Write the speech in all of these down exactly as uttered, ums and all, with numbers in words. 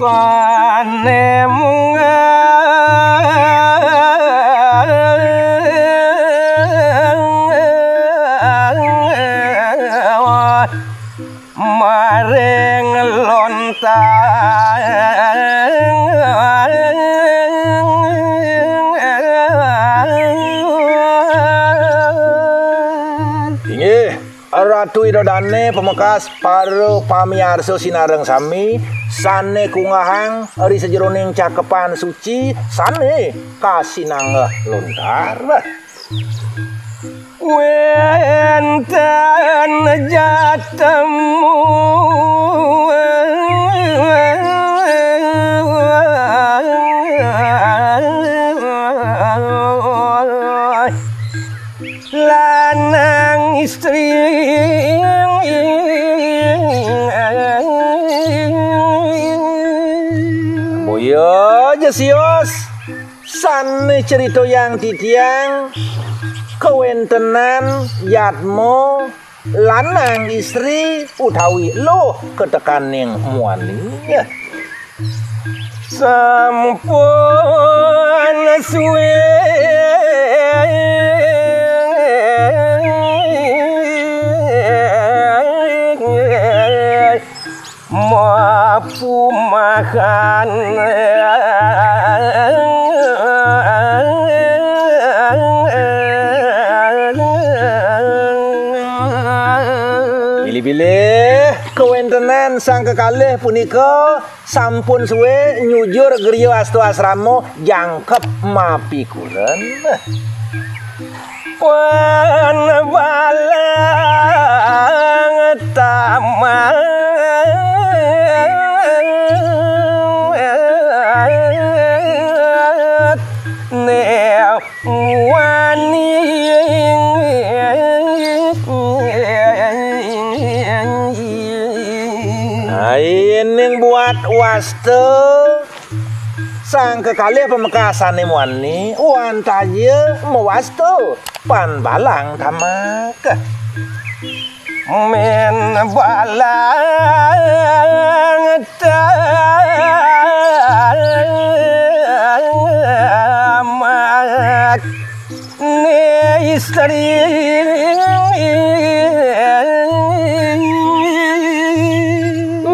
Panemngan maring lontar. Inggih, Ratu Ida Dane pamekas para pamiarsa sinareng sami sane kungahang ri sajeroning Cakepan Suci sane kasinanggeh lontar. Wenten jatemu lanang istri. Boya ja sios sane critayang titiang kawentenan yatma lanang istri utawi luh katekaning muani. Sampun suwe mapumahan. Bilih-bilih kawentenan sang kekalih punika sampun suwe nyujur griya asta asrama jangkep mapikuren. Wan balang tamat ne muani. Ai, ning buat wasta sang kekalih pamekasane muani, wantah ja mawasta pan balang tamak. Men balang tamak ne istri.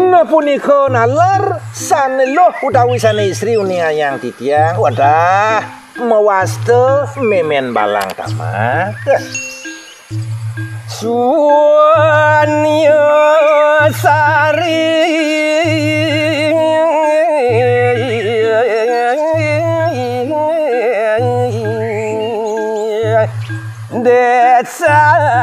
Nah, punika naler sane luh utawi sane istri uningayang titiang, wantah mawasta memen balang tamak. Sunya sari desanipun.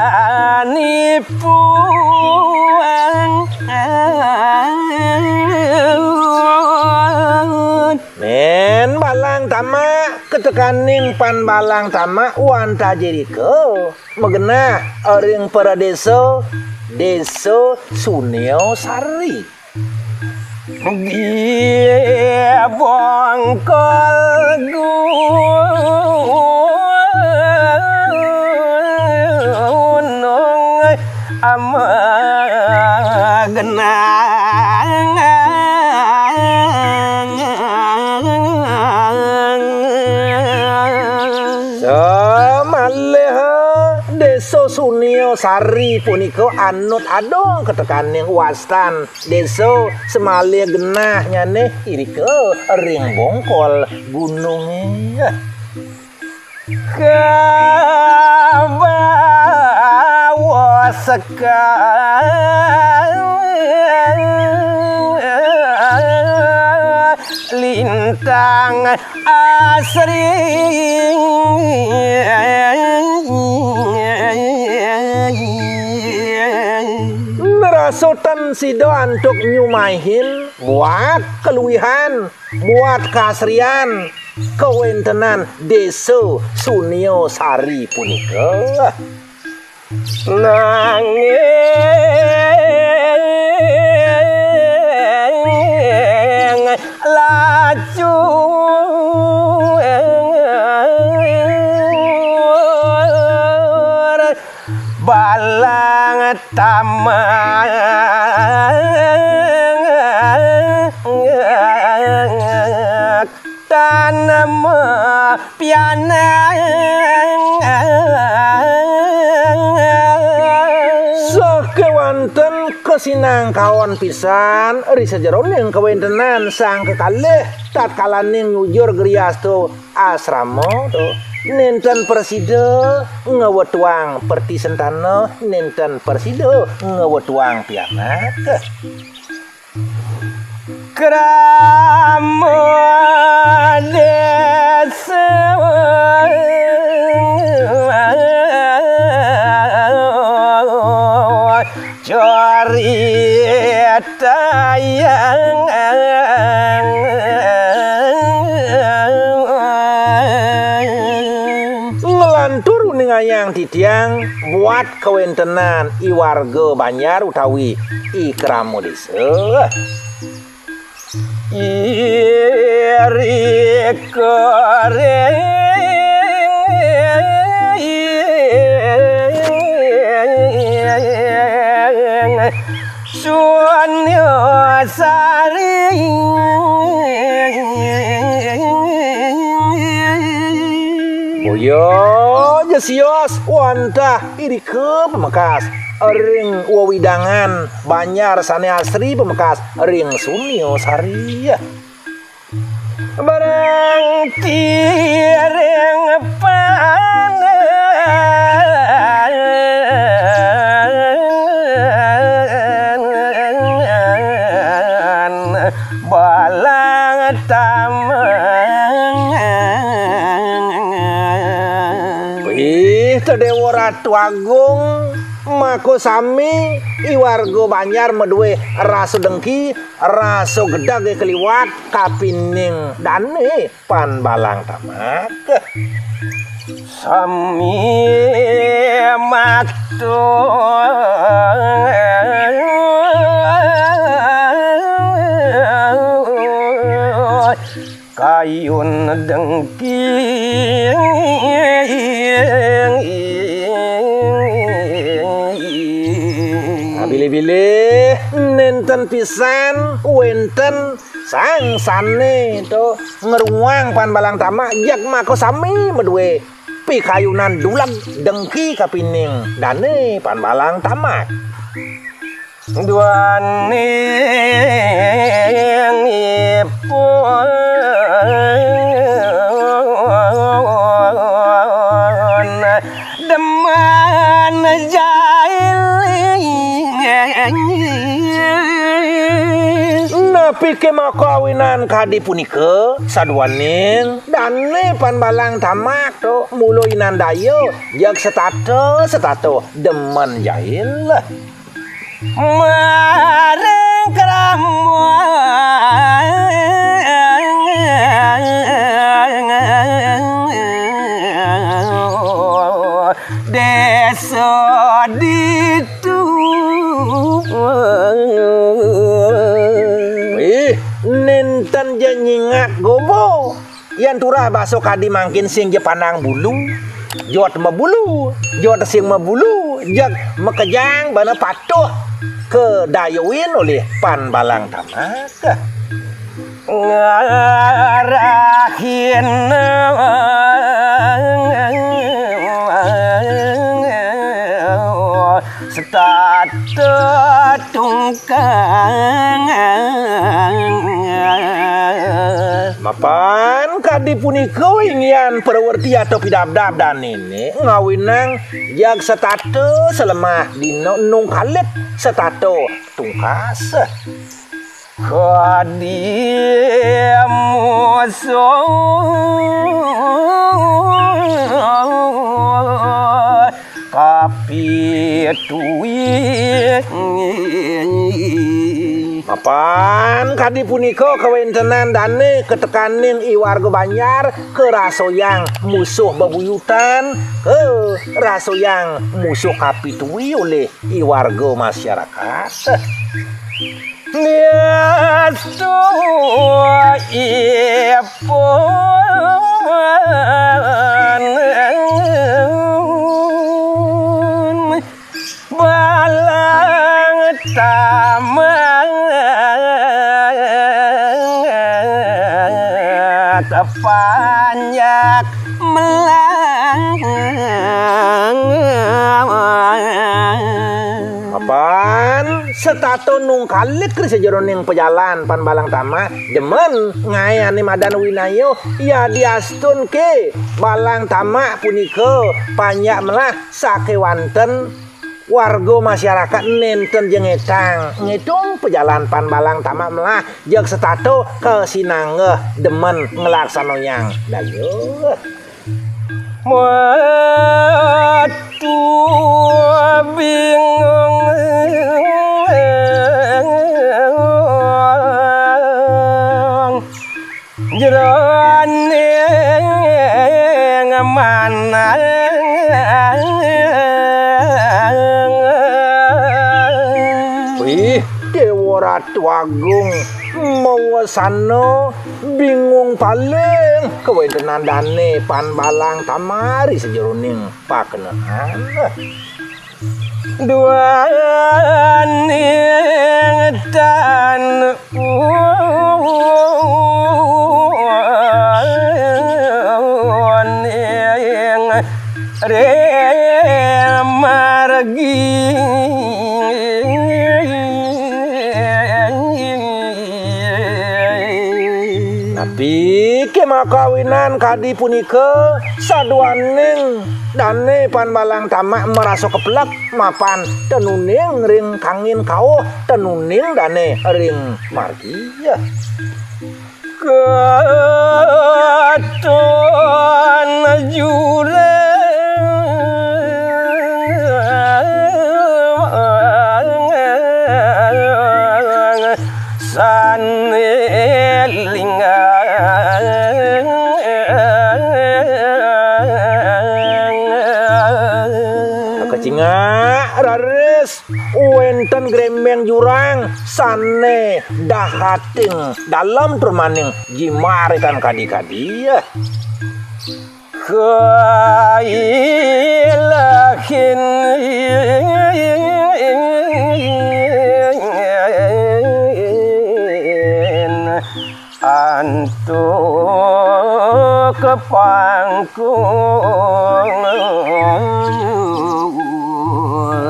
Men balang tamak, katekaning pan balang tamak wantah ja irika magenah ring paradesa Desa Sunia Sari. Nggih, bongkol gunung amagenang. Samalih Desa Sunia Sari punika anut adung katekaning wastan desa, samalih genahnyane irika ring bongkol gununge. Kabawa sekalintang asri. Nrasa ten sida antuk nyumaihin buat kaluihan, buat kasrian kawentenan Desa Sunia Sari punika. Nanging laju balang tamak. Sinangkaon pisan ri sajeroning kawéntenan sang kekalih tatkalaning nyujur griya asta asrama to, nénten prasida ngwetuang pertisentana, nénten prasida ngwetuang pianak. Krama désa caritayang. Nglantur uningayang titiang buat kawéntenan I Warga Banjar utawi I Krama Désa. Iri kuring Sunyasari. Boya ja sios wantah irika pamekas ring wewidangan banjar sané asri pamekas ring Sunyasari. Barang tiring panen balang tamang. Wih, Déwa Ratu Agung, maka sami I Warga Banjar madué rasa dengki, rasa gedeg kaliwat kapining dané Pan Balang Tamak. Sami matur kayun dengki. Bilih-bilih nénten pisan wénten sang sané to ngruang Pan Balang Tamak, jeg maka sami madué pikayunan duleg dengki kapining dané Pan Balang Tamak. Duaning ipun demen jail. Napi ké maka awinan kadi punika, saduaning dané Pan Balang Tamak to mula inan daya, jeg setata, setata demen jail. Maring krama désa ditu. Wih, nénten ja nyingak gobo. Yén turah basa kadi mangkin sing ja pandang bulu, jot mabulu, jot sing mabulu, jeg makejang bana patuh kadayuin olih Pan Balang Tamak. Ngarahin setata tungkang. Mapan kadi punika inggihan prawerti atau pidabdab dané ngawinang jag setata salemah dina nungkalit setata tungkas. Kadi musuh kapitui. Mapan kadi punika kawéntenan dané katekaning I Warga Banjar karasayang musuh bebuyutan, karasayang musuh kapitui olih I Warga masyarakat. Nyastu ipun Balang Tamak panjak melang. Apan setata nungkalik ri sajeroning pajalan Pan Balang Tamak, demen ngaé ané madan winayuh, yadiastun ké Balang Tamak punika panjak melah sakéwanten warga masyarakat nénten ja ngétang, ngétung pajalan Pan Balang Tamak melah jeg setata kasinanggeh demen nglaksanayang. Dayuh. Metu bingung jroning manang. Wih, Déwa Ratu Agung mawesana bingung paling kawéntenan dané Pan Balang Tamak ri sajeroning pakenengan. Duaning tan uning ring margi. Napi ké makawinan kadi punika, saduaning dané Pan Balang Tamak marasa keplek mapan ten uning ring kangin kauh, ten uning dané ring margi. Katon jurang sané linggang. Kacingak raris wénten grémbéng jurang sané dahating dalem tur maning jimarikan kadi-kadi. Kailahin antuk pangkung.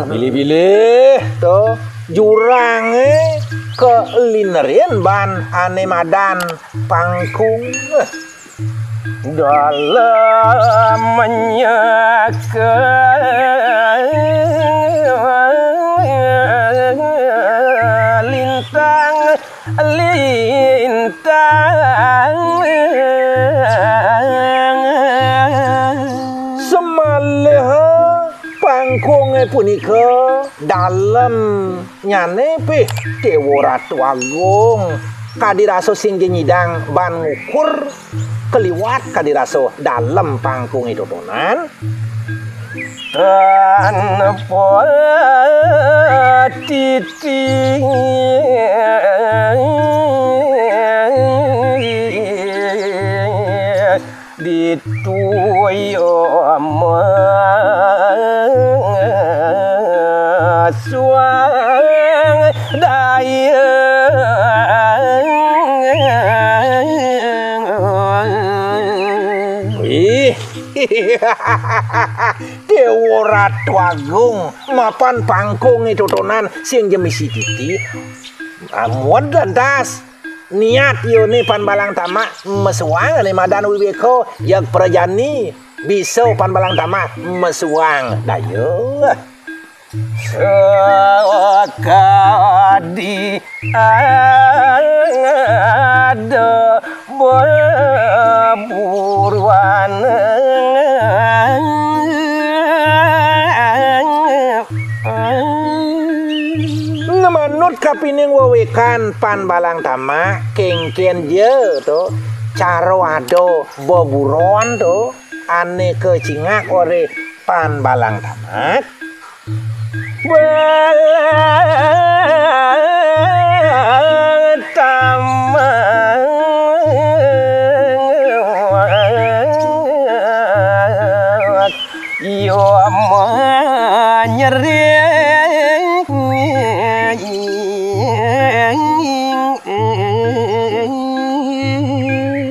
Bilih-bilih to jurangé kalinerin ban ané madan pangkung. Dalem nyaka lintang lintang. Semaliha pangkungé punika dalem nyané pih Déwa Ratu Agung. Kadi rasa sing ja nyidang ban ngukur kaliwat kadi rasa dalem pangkungé totonan. Tanpa titi dituya masuang daya. Wih, Déwa Ratu Agung mapan pangkungé totonan sing ja misi titi. Amun lantas niat yoné Pan Balang Tamak masuang ané madan wiwéka, jeg prajani bisa Pan Balang Tamak masuang. Dayuh. Sakadi ada beburuan. Manut kapining wewikan Pan Balang Tamak, kéngkén ja to cara ada beburon to ané kacingak olih Pan Balang Tamak. Balang Tamak iya manyering.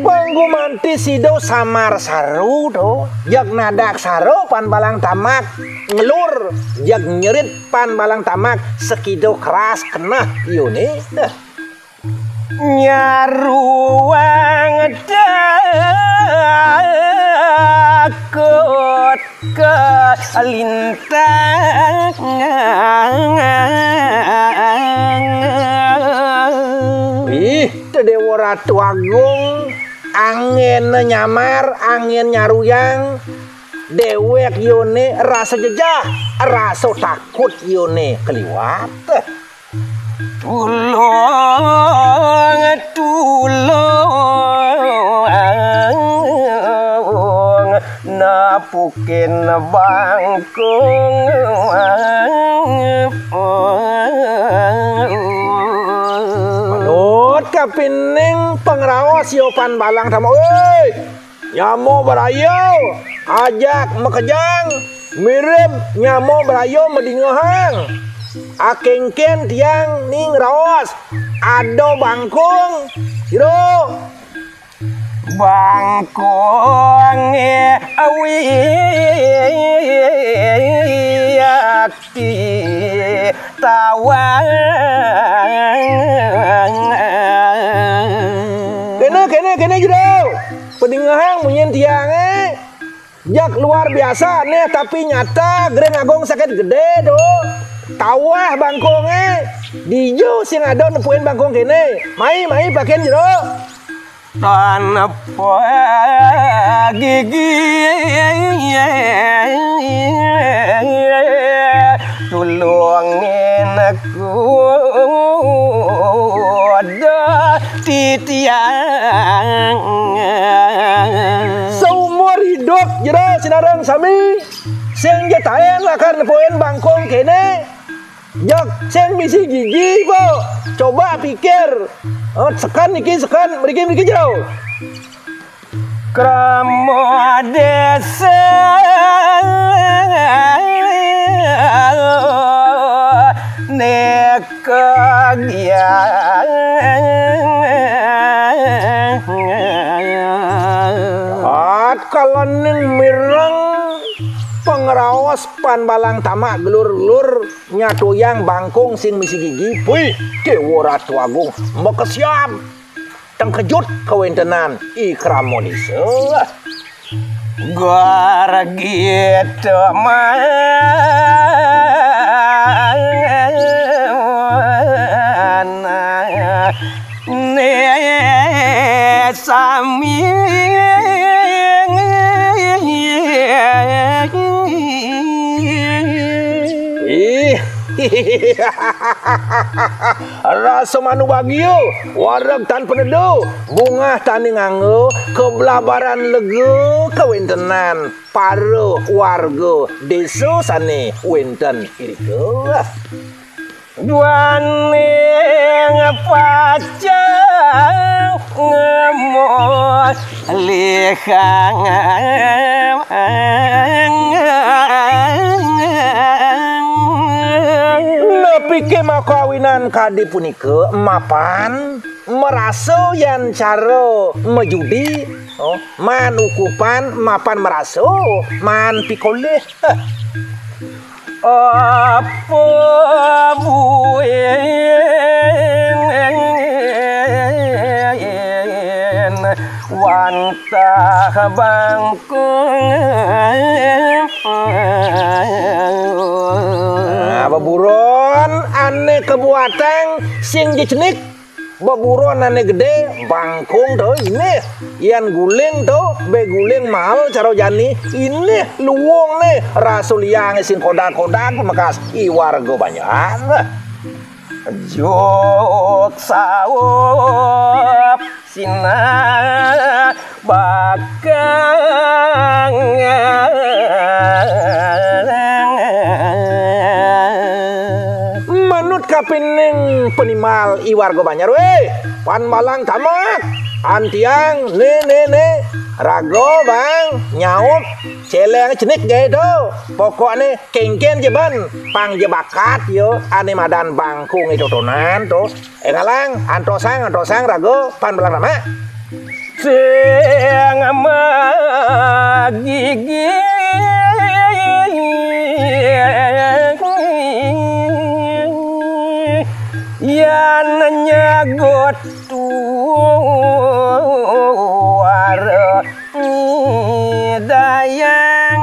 Pangguman Ti sida samar saru to, jeg nadak saru Pan Balang Tamak nglur, jeg nyerit Pan Balang Tamak sakida keras keneh iune. Nyaruang takut kalintang. Ih, Déwa Ratu Agung, anggén nyamar, anggén nyaruyang, déwék iune rasa jejeh, rasa takut iune kaliwat. Tulung, tulung, napukin bangkung. Manut kapining pangraos Siopan Balang Tamak, oi! Nyama braya ajak makejang, mirib nyama braya madingehang. Akéngkén tiang ning raos, ada bangkung, Jero. Bangkung awi ati tawang. Kéné, kéné, kéné, Jero. Padingehang munyin tiangé. Jak luar biasa né, tapi nyata Gering Agung Sakit Gedé to. Tawah bangkungé. Dija sing ada nepuin bangkung kéné. Mai, mai, pakin, Jero. Tanpa gigi tulungin kuda titiang. Saumur hidup Jero sinareng sami, sing ja taén lakar nepuin bangkung kéné. Jok, sing misi gigi, Bo. Coba pikir. Oh, seken niki, seken, mriki, mriki, Jero. Krama désa neka giang. At kalaning mireng pangraos Pan Balang Tamak gelur-gelur nyatuyang bangkung sing misi gigi. Puih, Déwa Ratu Agung, makesiab. Tengkejut kawéntenan i krama désa. Gargita mana né sami. Ih. Rasa manubagia, wareg tan peneda, bungah tané ngangga, kablabaran lega kawéntenan para warga désa sané wénten irika. Duaning pacang ngamolihang. Napiké makawinan kadi punika mapan marasa yén cara majudi, oh, maan ukupan mapan marasa, maan pikolih. Apa buin wantah bangkung. Nah, beburon ané kabuatang sing ja cenik. Beburon ané gedé, bangkung to, inih. Yén guling to, bé guling mael cara jani. Inih luung né, rasa liangé sing kodag-kodag pamekas i warga banjar. Juk saup sinah bakang. Manut kapining panimal i warga banjar, wéh, Pan Balang Tamak, antiang, né, né, né, Raga, Bang, nyaup, céléng cenik gaé to. Pokokné kéngkén ja ban, pang ja bakat ya, ané madan bangkung i totonan to. Éh, ngalang, antosang, antosang, raga, pan balang tamak. Sing magigi yan nyegot tuar dayang.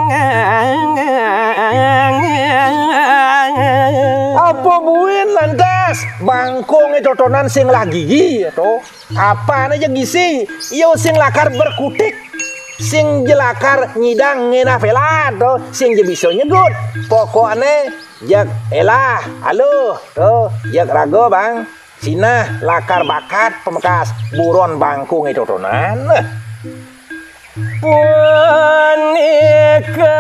Apa buin lantas bangkung i totonan sing lah gigi to? Apané ja gisi, ya sing lakar berkutik, sing ja lakar nyidang ngénah péla to, sing ja bisa nyegut. Pokokné jeg élah, aluh, to, jeg raga, Bang. Sinah lakar bakat pamekas buron bangkung i totonan. Punika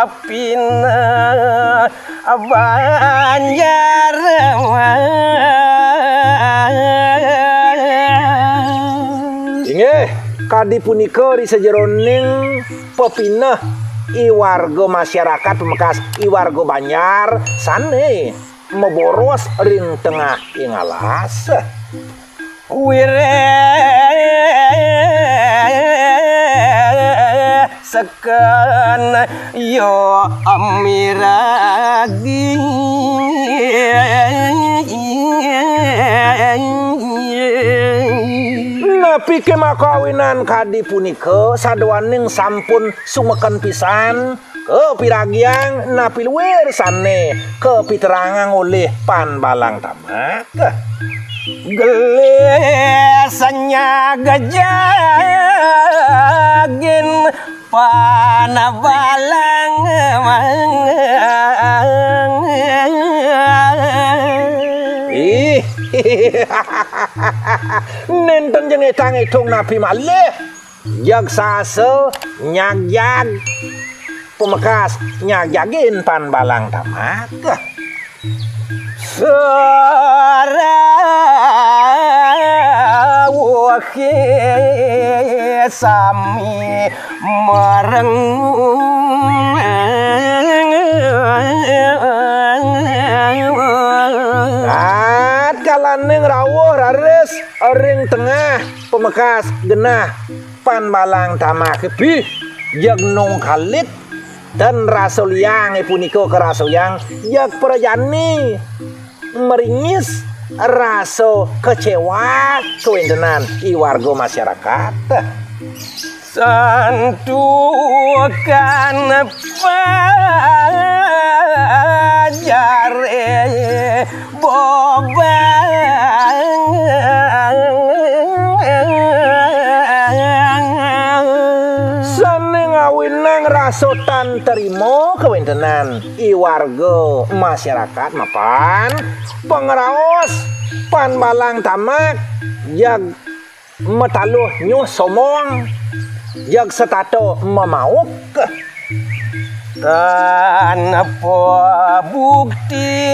pepineh banjar. Inggih, kadi punika ri sajeroning pepineh i warga masyarakat pamekas i warga banjar sané maboros ring tengah ing alas. Wireh seken yo amiragi. Napi ké makawinan kadi punika, saduaning sampun sumeken pisan, kapiragiang napi luir sané kapiterangang olih Pan Balang Tamak. Gelis nyagejagin Pan Balang. Ih, nénten ja ngétang-étung napi malih. Jeg sasa nyagjag. Pamekas nyagjagin Pan Balang Tamak. Sarawuhé sami marengung. Tatkalaning rawuh raris ring tengah pamekas genah Pan Balang Tamak, bih, jeg nungkalit, tan rasa liang punika karasayang, jeg prajani maringis rasa kecewa kawéntenan i warga masyarakat. Santukan pajaré bobang. Sané ngawinang rasa tan trima kawéntenan i warga masyarakat mapan pangraos Pan Balang Tamak jag mataluh nyuh sombong, jag setata mamauk. Tanpa bukti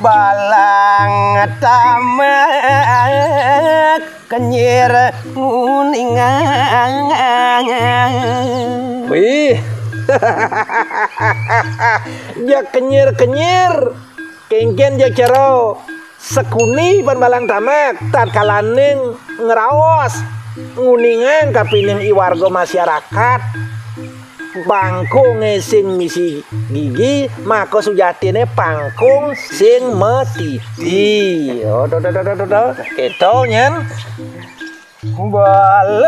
Balang Tamak kenyir nguningang. Wih. Dia kenyir-kenyir. Kéngkén ja cara sekuni Pan Balang Tamak tatkalaning ngraos nguningang kapining i warga masyarakat. Bangkungé sing misi gigi, maka sujatiné bangkung sing matiti. Oh, to, to, to, to, to, to. Kéto, nyen. Balang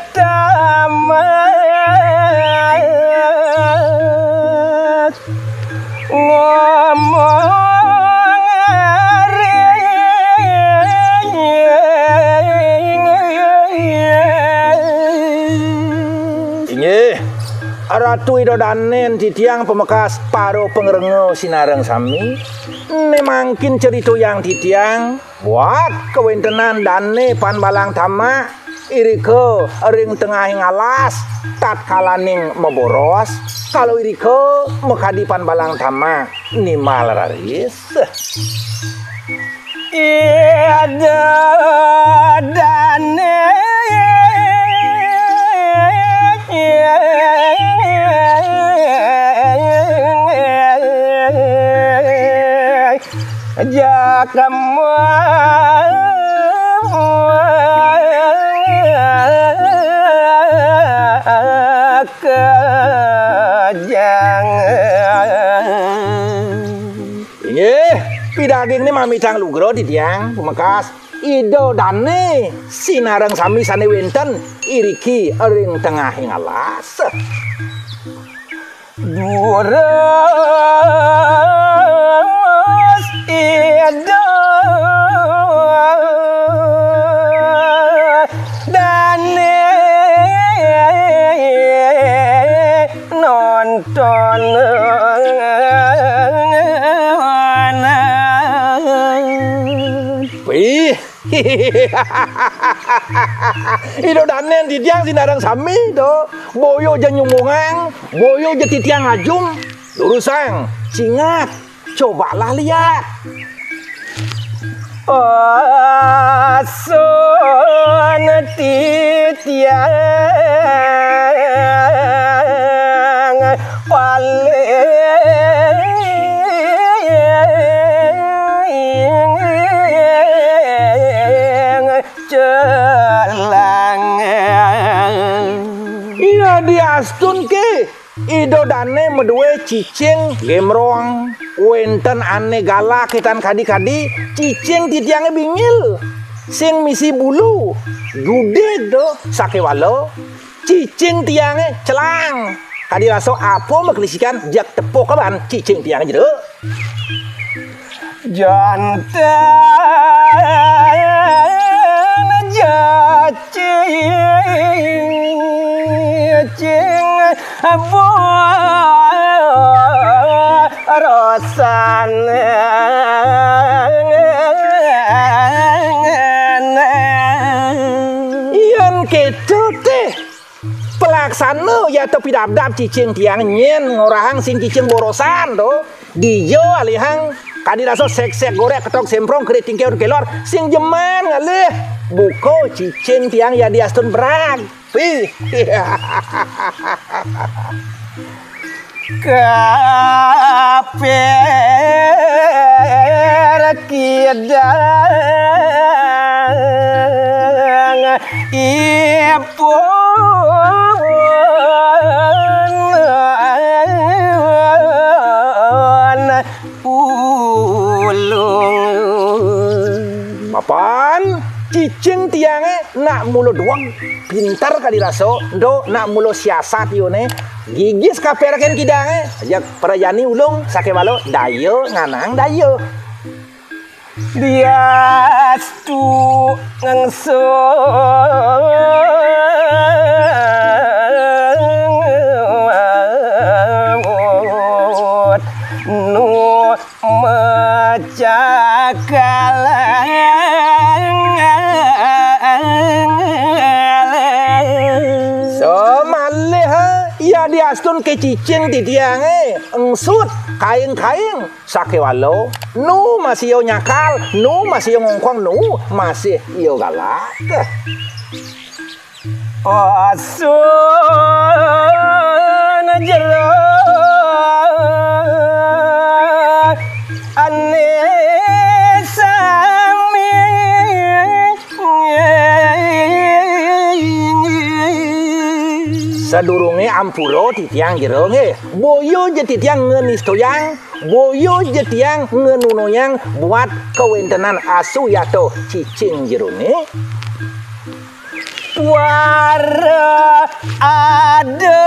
Tamat ngomong ring. Inggih, Ratu Ida Dané, titiang pamekas para pangrenga sinareng sami, né mangkin critayang titiang buat kawéntenan dané Pan Balang Tamak. Irika ring tengahing alas, tatkalaning maboros, kala irika makadi pan balang tamak nimbal raris. Ida dane jakema kejang. Inggih, pidagingné mamitang lugra titiang, pamekas Ida Dané sinareng sami sané wénten iriki ring tengahing alas. Durus Ida Dané nonton. Wih. Ida Dané titiang sinareng sami to. Boya ja nyumbungang, boya ja titiang ngajum. Durusang, cingat, cobalah lihat. Asun titiang paling celang. Iya, diastun ké. Ida Dané madué cicing gemrong, wénten ané galak tan kadi-kadi, cicing titiangé bingil, sing misi bulu, judig to, sakéwala cicing tiangé celang. Kadi rasa apa maklisikan, jak tepuk kaban cicing tiangé jero. Janten jacing borosan. Yén kéto téh, pelaksana ya to pidabdab cicing tiang nyén ngorahang sing cicing borosan to. Dija alihang kadi rasa sék-sék gorék ketok semprong keriting keor kelor sing jeman ngalih. Buka cicing tiang ya diastun brag. Pih. Kapir kidang ipun ulung. Mapan cicing tiangé nak mula dueg, pinter kadi rasa, ento nak mula siasat yoné, gigis kapérakin kidangé, ajak prajani ulung sakéwala daya nganang daya. Diastu ngangsungut nu macakalang. Samalih ya diastun ké cicing titiangé engsut kaing-kaing sakéwala nu masih ia nyakal, nu masih ia ngongkong, nu masih ia galak. Asun jero ané sami. Sadurungé ampura titiang jero nggih, boya ja titiang nganistayang, boya ja tiang nganunayang buat kawéntenan asu yato cicing jeroné. Wara ada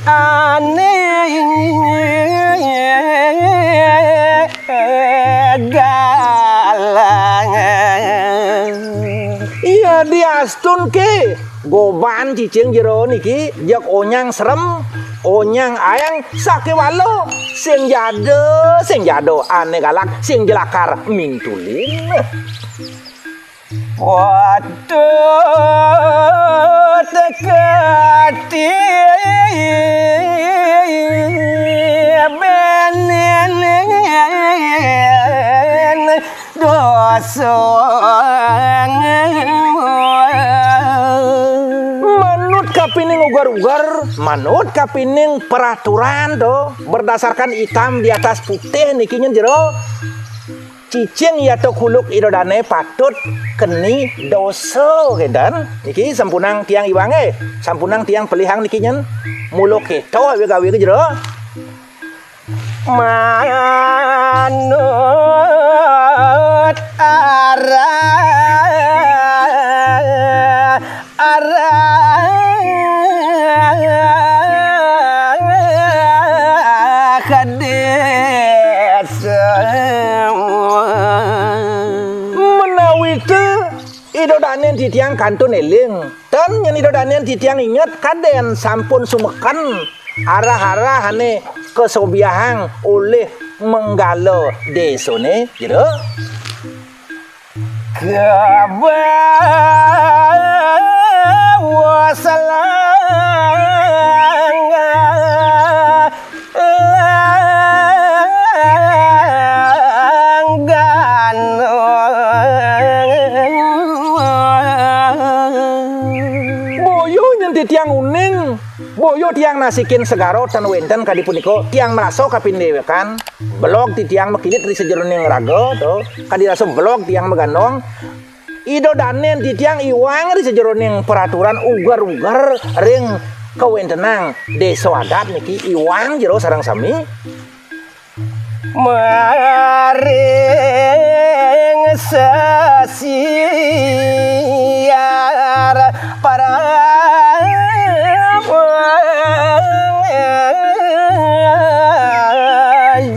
ané galang. Iya, diastunké goban cicing jero niki, jeg onyang serem, Onyang ayang sakéwala, sing jada, sing jada, ané galak, sing jelakar mintulin. Waduh, tekati benen dosa. Manut kapining uger-uger, manut kapining peraturan to, berdasarkan hitam di atas putih niki nyen jero. Cicing yata kuluk Ida Dané patut keni dosa, kénten. Niki sampunang tiang iwangé, sampunang tiang pelihang niki nyen. Mula kéto awé gawé ké jero. Manut arah, arah kadésa. Menawi té Ida Dané titiang kantun éling. Tan yén Ida Dané titiang inget kadén sampun sumeken arah-arah ané kasobiahang olih menggala désané, jero. Kabawa selangga langgana. Boya nyen titiang uning, boya tiang nasikin segara tan wénten kadi punika, tiang marasa kapindéwékan, belog titiang makilit ri sajeroning raga, to, kadi rasa belog tiang magandong, Ida Dané titiang iwang ri sajeroning peraturan uger-uger ring kawéntenan désa adat niki iwang jero sareng sami. Maring sesiar para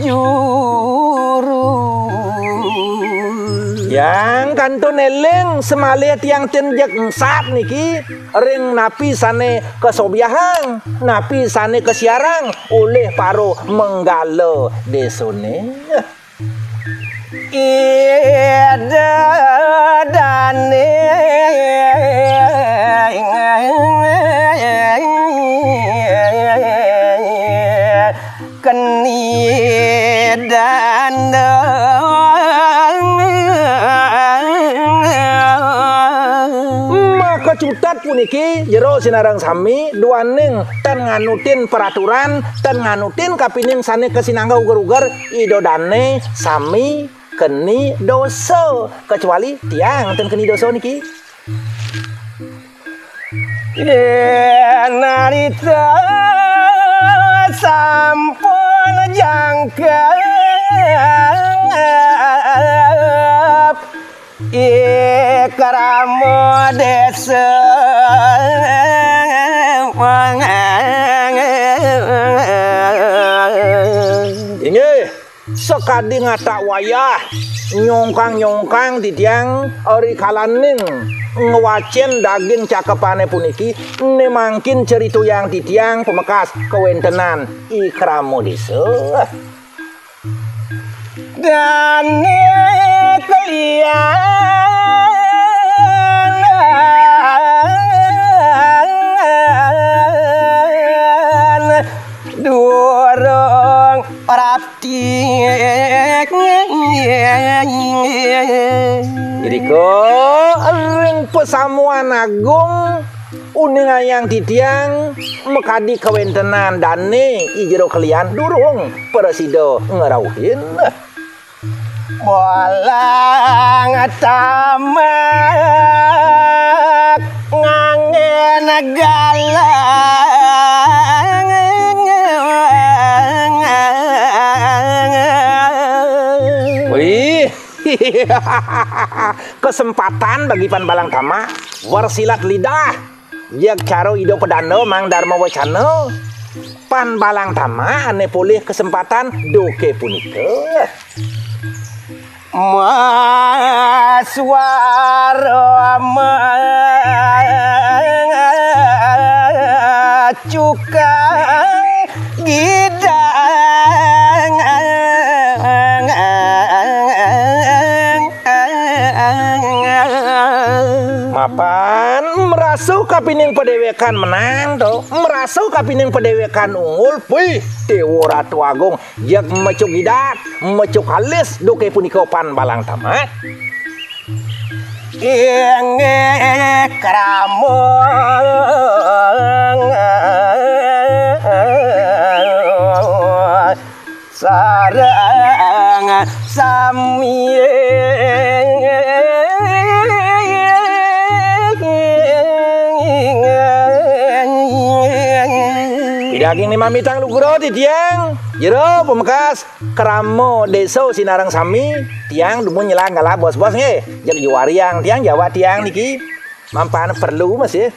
juru. Yang kantun éling semalih tiang tin jeg engsap niki ring napi sané kasobiahang, napi sané kasiarang olih para menggala désané. Ida Dané keni dandang. Maka cutet puniki jero sinareng sami duaning tan nganutin peraturan, tan nganutin kapining sané kasinanggeh uger-uger, Ida Dané sami keni dosa, kecuali tiang ten keni dosa niki. Yén narita sampun jangkep i krama désa. Inggih. Sakadi ngatak wayah, nyongkang-nyongkang titiang ari kalaning ngwacén daging cakepané puniki, né mangkin critayang titiang pamekas kawéntenan i krama désa. Dané kalian durung prapti. Irika ring pasamuan agung uningayang titiang makadi kawéntenan dané i jero kalian durung prasida ngrauhin. Bolang tamak nganggén galang. Wih, kesempatan bagi Pan Balang Tamak bersilat lidah. Jeg cara Ida Pedanda Mang Darma Wacana, Pan Balang Tamak ané polih kesempatan duké punika. Maswara macukang Idang. Mapan merasa kapining padéwékan menang to, merasa kapining padéwékan unggul, puih, Déwa Ratu Agung, jeg mecuk idat, mecuk alis, duké punika pan balang tamat. Inggih krama sareng sami. Pidaging ni mamitang lugra titiang, jero pamekas krama désa sinareng sami, tiang dumun nyelang galah bos-bos nggih. Jeg juariang tiang jawab tiang niki. Mapan perlu masih.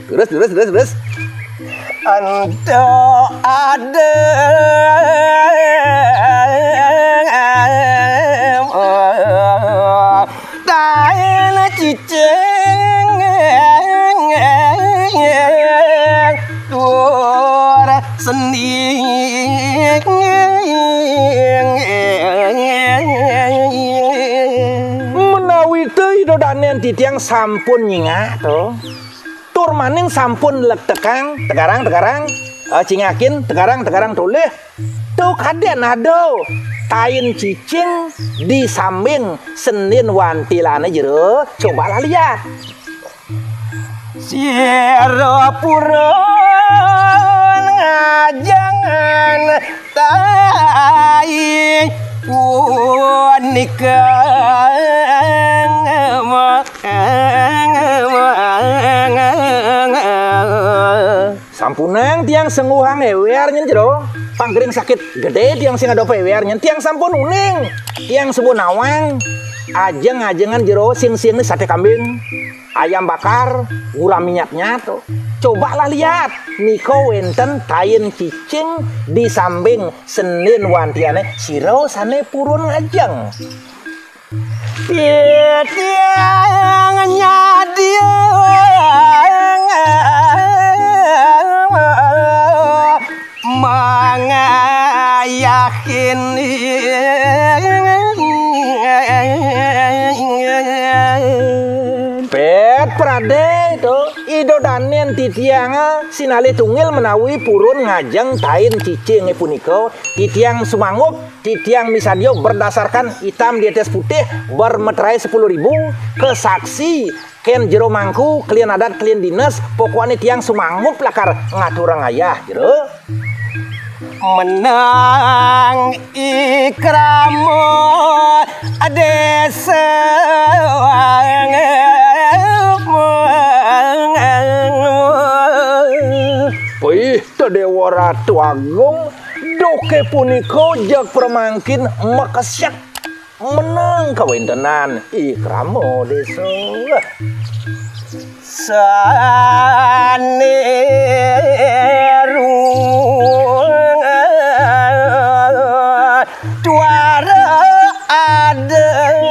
Terus, terus, terus, terus. Ento ada tain cicing tur seni. Menawi te Ida Danen titiang sampun nyingak to, tur maning sampun lektekang, tegarang, tegarang, eh, cingakin, tegarang, tegarang tolih. To kadén ada tain cicing di sambing sendin wantilané jero, coba lah lihat. Sira purun ngajengan tai punika. Sampunang tiang sengguhang éwér nyen jero. Panggering sakit gedé tiang sing ada éwér nyen. Tiang sampun uning. Tiang suba nawang. Ajeng-ajengan jero sing-sing ni saté kambing, ayam bakar, gurah minyaknya to. Cobalah lihat, nika wénten tain cicing di sambing sendin wantiané sira sané purun ngajeng. Titiang nyadiang mangayahin. Pét pradé to, Ida Danen titiang sinalih tunggil menawi purun ngajeng tain cicingé punika, titiang sumanggup. Titiang misadia berdasarkan hitam di atas putih, bermeterai sepuluh ribu, kesaksi, kén jero mangku, klien adat, klien dinas, pokokné tiang sumanggup lakar ngaturang ayah, jero. Menang ikrama désa. Puih, Déwa Ratu Agung, duké punika jeg pramangkin makesek menang kawéntenan ikrama désa. Sané rung tuara adeng.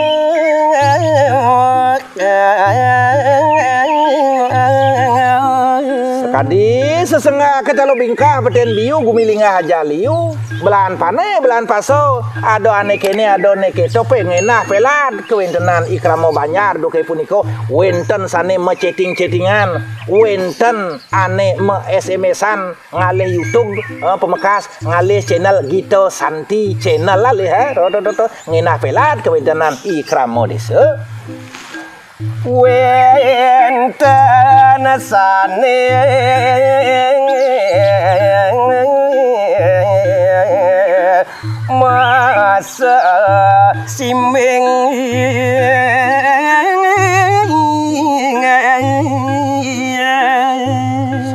Sakadi sesenggak kecalo bingkah, petén biu, gumi linggah aja liu, belaan pané, belaan paso, ada ané kéné, ada ané kéto, pé ngenah pelat kawéntenan ikrama banjar duké punika, wénten sané maceting-cetingan, wénten ané ma-S M S-an, ngalih YouTube, eh, pamekas, ngalih channel Gita Santi Channel alih, eh. To, to, to, to. Ngenah pelat kawéntenan ikrama désa. Wénten sané masa simbing.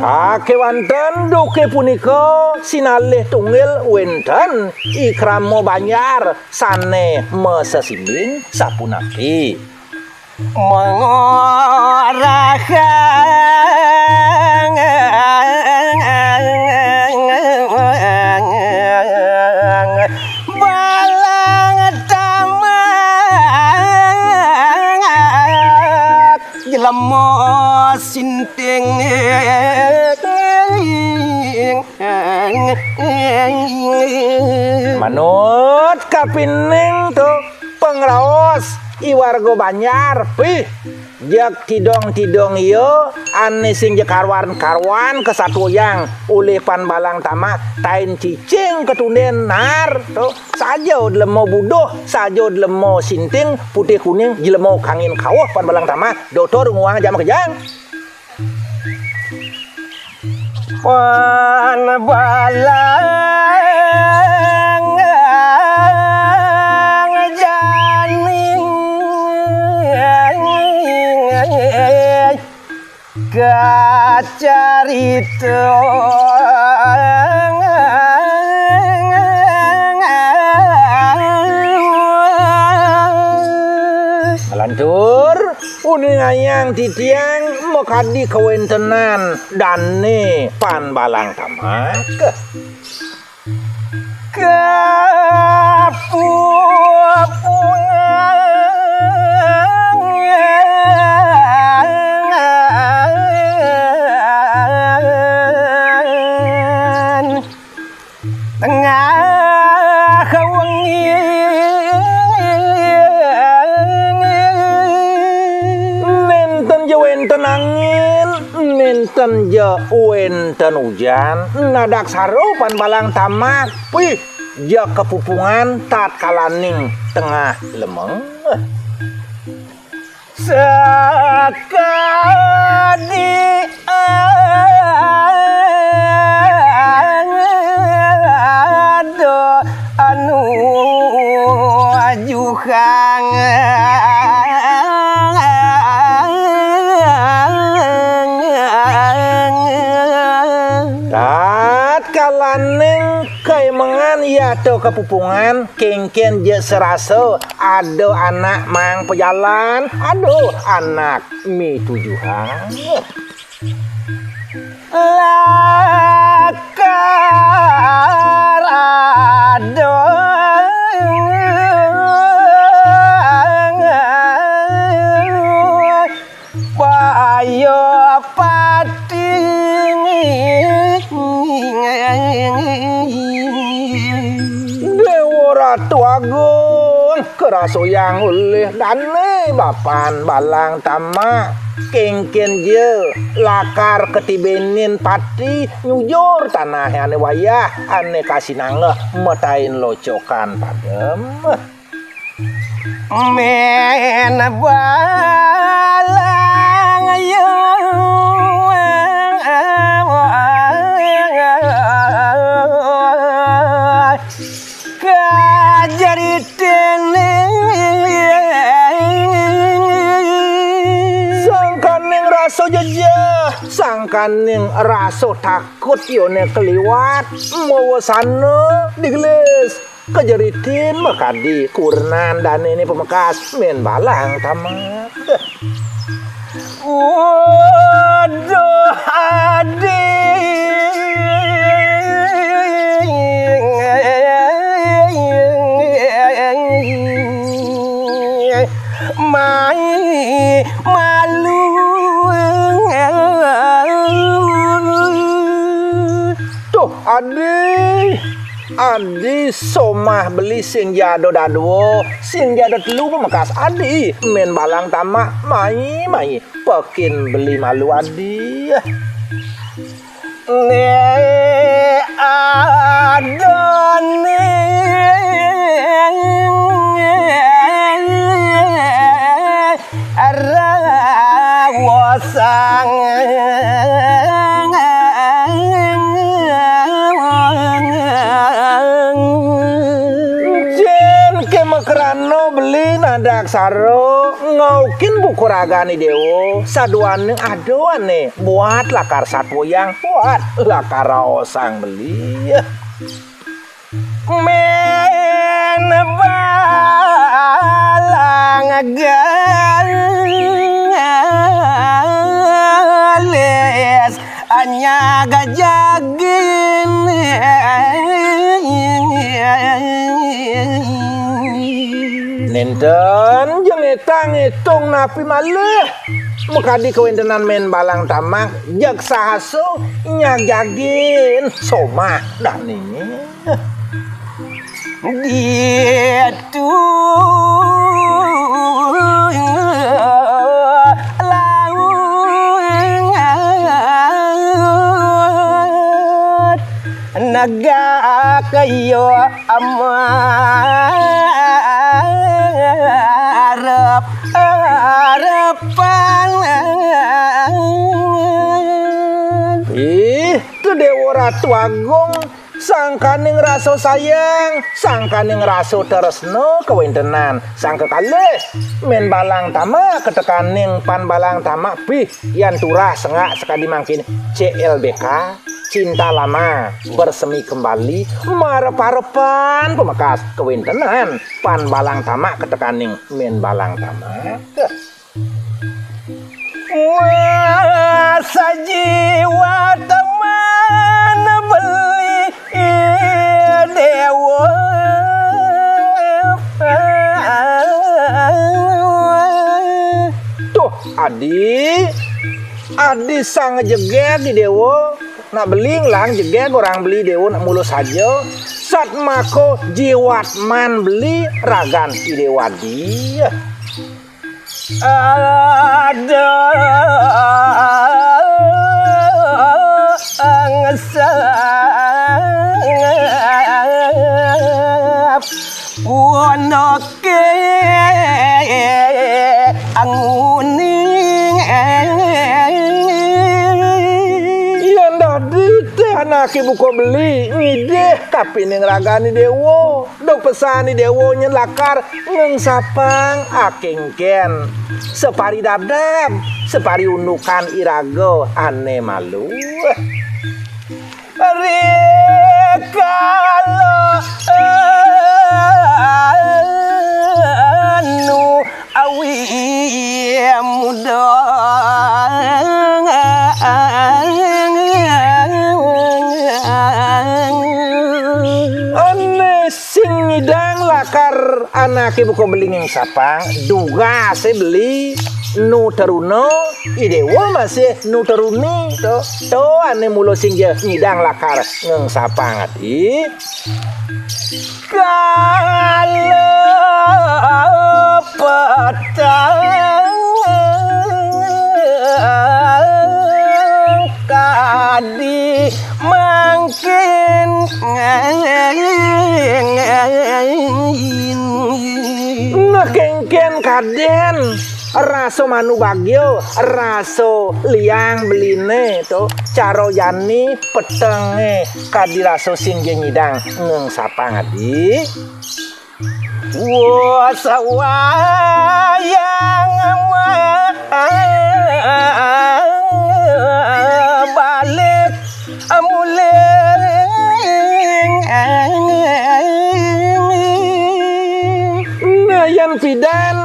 Sakéwanten duké punika sinalih tunggil wénten ikrama banjar sané masesimbing sapunapi. Mengorahang balang tamat jelema sinting. Manut kapining to pangraos i warga Banjar, pih, jeg tidong-tidong ia, ane sing ja karuan-karuan kasatuayang olih Pan Balang Tamah, tain cicing katunden nar to. Saja jlema buduh, saja jlema sinting, putih kuning, jlema kangin kauh Pan Balang Tamah, dotor nguang jam kejang. Pan Balang Janing kacarita. Lantur, uningayang titiang makadi kawentenan dane Pan Balang Tamak. Kapupungan tengah wengi. Nenten ja wenten angin, nenten ja wenten ujan, nadaksara Pan Balang Tamak, pih, ja kapupungan tatkalaning tengah lemeng. Sakadi ada anu ajuhang. Tatkalaning kaemengan yata kapupungan, kengken ja sarasa ada anak maang pajalan, ada anak mitujuhang. Lakar ada paya pati. Déwa Ratu Agung, karasayang olih dané Pan Balang Tamak, kénkén ja lakar katibénin pati nyujur tanahé ané wayah, ané kasinanggeh matain locokan padem. Mén Balang ya kajeriténé. Sangkaning rasa jejeh, sangkaning rasa takut yoné kaliwat, mawasana digelis. Kajeritin makadi kurenan danéné pamekas Mén Balang Tamak. Waduh, adi. Mai malu. Tuh, adi. Adi somah beli sing ja ada dadua, sing ja ada telu pamekas adi, Mén Balang Tamak, mai, mai, pekin beli malu adi. Né adané rawosang. Jén ké makrana beli nadaksara ngaukin buka ragané déwa, saduaning ada ané buat lakar satuyang, buat lakar raosang beli. Mén Balang Galis anyag jagin. Nénten jeung Tang itung napi malih. Makadi kawentenan Men Balang Tamak, jak sahasu nyagagin somah dané. Ditu laut negak yo amarep-arepan. Ih, tu Déwa Ratu Agung, sangkaning rasa sayang, sangkaning rasa tresna kawentenan, sangkakalih Men Balang Tamak katekaning Pan Balang Tamak, pih, yan turah senggak sakadi mangkin, C L B K, cinta lama bersemi kembali, marep-arepan pamekas kawentenan Pan Balang Tamak katekaning Men Balang Tamak. Wah, sajiwa teman beli Déwa. Tuh, adi, adi sang jegég di Déwa, nak beli ngelah jegég orang beli Déwa nak mula saja, satmaka jiwatman beli ragan i Déwa adi. Ada ngesap pondok ke anguning. Yan dadi teh anaké buka beli ngidih kapining ragané Déwa. Duk pesan i Déwa nyén lakar ngengsapang akéngkén. Sapari dabdab, sapari undukan iraga ané malu. Rikala anu awi muda. Ané sing ngidang lakar anaké buka beli ngengsapang, dugasé beli nu teruna, i Déwa masih nu teruni, to. To ané mula sing ja ngidang lakar ngengsapang adi. Kala petang kadi mangkin. Nah, kéngkén kadén rasa manubagya, rasa liang beliné to, cara jani petengé kadi rasa sing ja ngidang ngengsapang adi. Wah, sawayang balik muling. Nah, yan pidan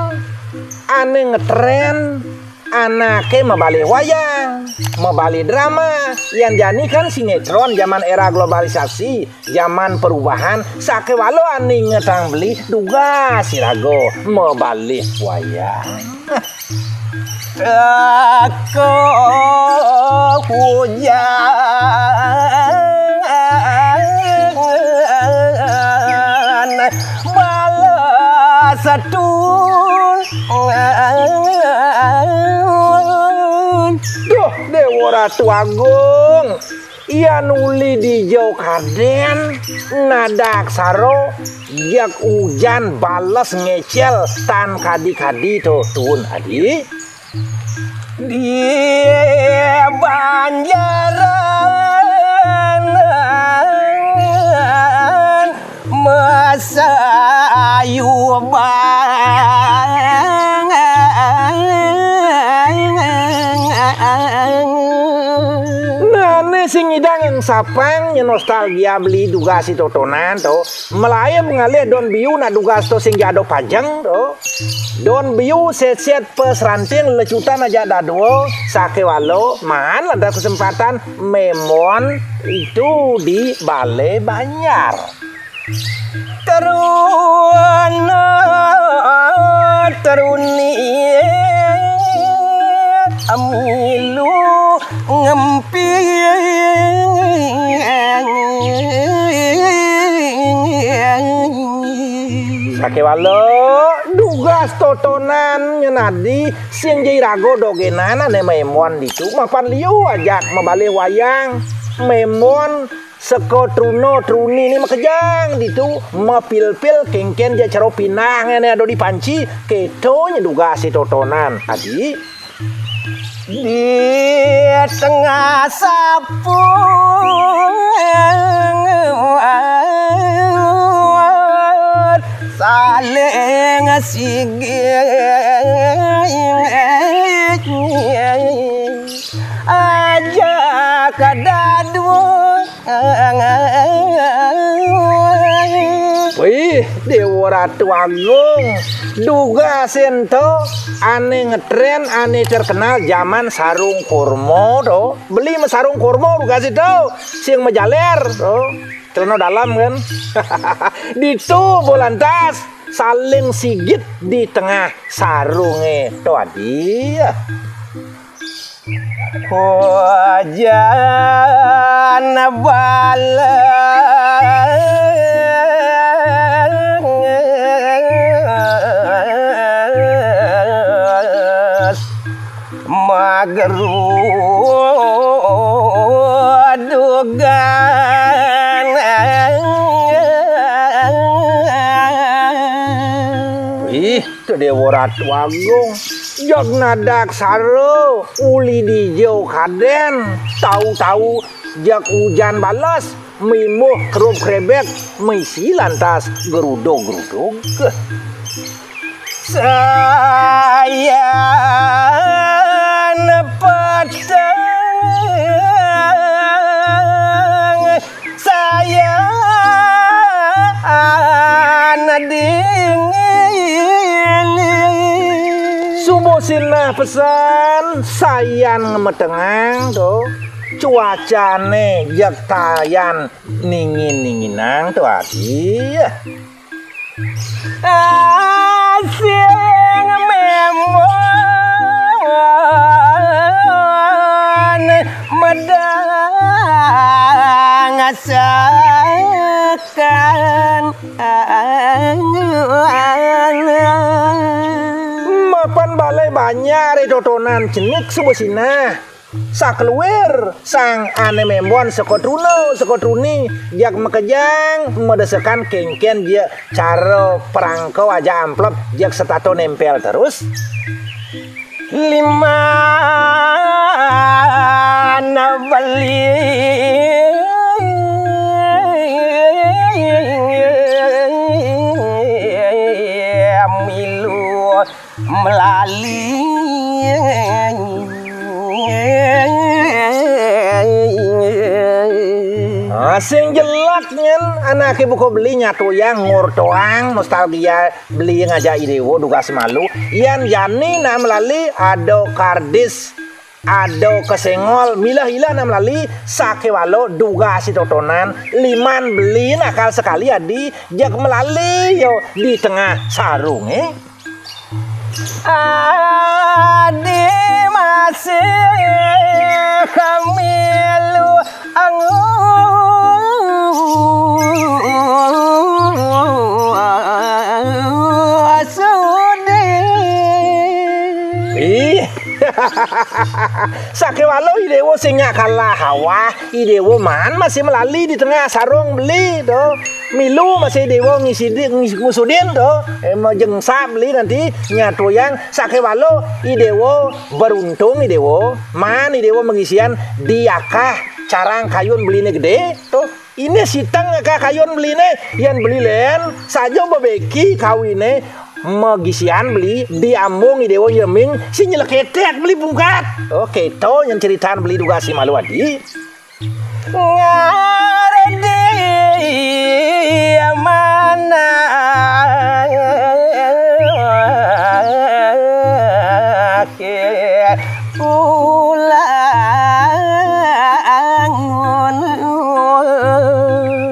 ané ngetrén anaké mabalih wayang, mabalih drama, yan jani kan sinétron zaman éra globalisasi, zaman perubahan, sakéwala ané ingetang beli dugas iraga mabalih wayang. Teka hujan balas tun. Duh, Déwa Ratu Agung, yan uli dija kadén, nadaksara, jeg ujan bales ngecel tan kadi-kadi to tuun adi. Di banjaran masayuban. Nah, né sing ngidang ngengsapang, nyén nostalgia beli dugas i totonan to. Malaib ngalih Don Biu nak dugas to sing ja ada pajeng to. Don Biu sét-sét pasranting lecutan ajak dadua, sakéwala maan lantas kesempatan mémon itu di Balé Banjar. Teruna Truni milu ngemping. Sakéwala dugas totonan nyén adi sing ja iraga dogénan ané mémon ditu mapan liu ajak mabalih wayang mémon seka truna truniné makejang ditu mapilpil kénkén ja cara pinah ané ada di panci kéto nya dugasé totonan adi. Di tengah saput saling sigit aja kadadua. Wih, Déwa Ratu Agung, dugasé ento ané ngetrén, ané terkenal zaman sarung kurma to. Beli ma sarung kurma dugasé to, sing majaler to. Celana dalam kan. Ditu bo lantas saling sigit di tengah sarungé to adi. Hujan bales magerudugan. Ih, Déwa Ratu Agung, jeg nadaksara uli dija kadén, tau-tau jeg ujan bales, mimbuh kerub krebek, misi lantas gerudug-gerudug. Sayan peteng, sayan dingin. Suba sinah pesan, sayan ngemetengang to. Cuacané jeg tayan ningin-ninginang to adi. Asing mémon medang asakan. Mapan balé banjar totonan cenik suba sinah. Sakeluir sang ané mémon seka truna, seka truni, jak makejang, madesekan kénkén ja cara perangka aja amplop, jak setata némpél terus. Liman beli milu melali. Ah, sing jelek nyén anaké buka beli nyatuyang ngortoang nostalgia beli ngajak I Déwa dugas malu. Yan jani nak melali ada kardis, ada kesenggol, milah-ilah nak melali sakéwala dugasé totonan liman beli nakal sekali adi jak melali yo di tengah sarung, eh. Adi masih kamilu angu sudi. Ih. Sakéwala I Déwa sing nyak kalah awah, I Déwa maan masih melali di tengah sarung beli to. Milu masih Déwa ngisi di, ngis-, ngusudin to. Eh, majengsap beli nanti nyatuyang sakéwala I Déwa beruntung I Déwa. Maan I Déwa mengisian di akah carang kayun beliné gedé to. Iné siteng akah kayun beliné, yan beli lén saja bebeki kawiné magisian beli di ambung I Déwa nyeming si nyeleketek beli pungkat. Oh, kéto nyén ceritan beli dugasé malu adi. Ngardi manah. Pulangun.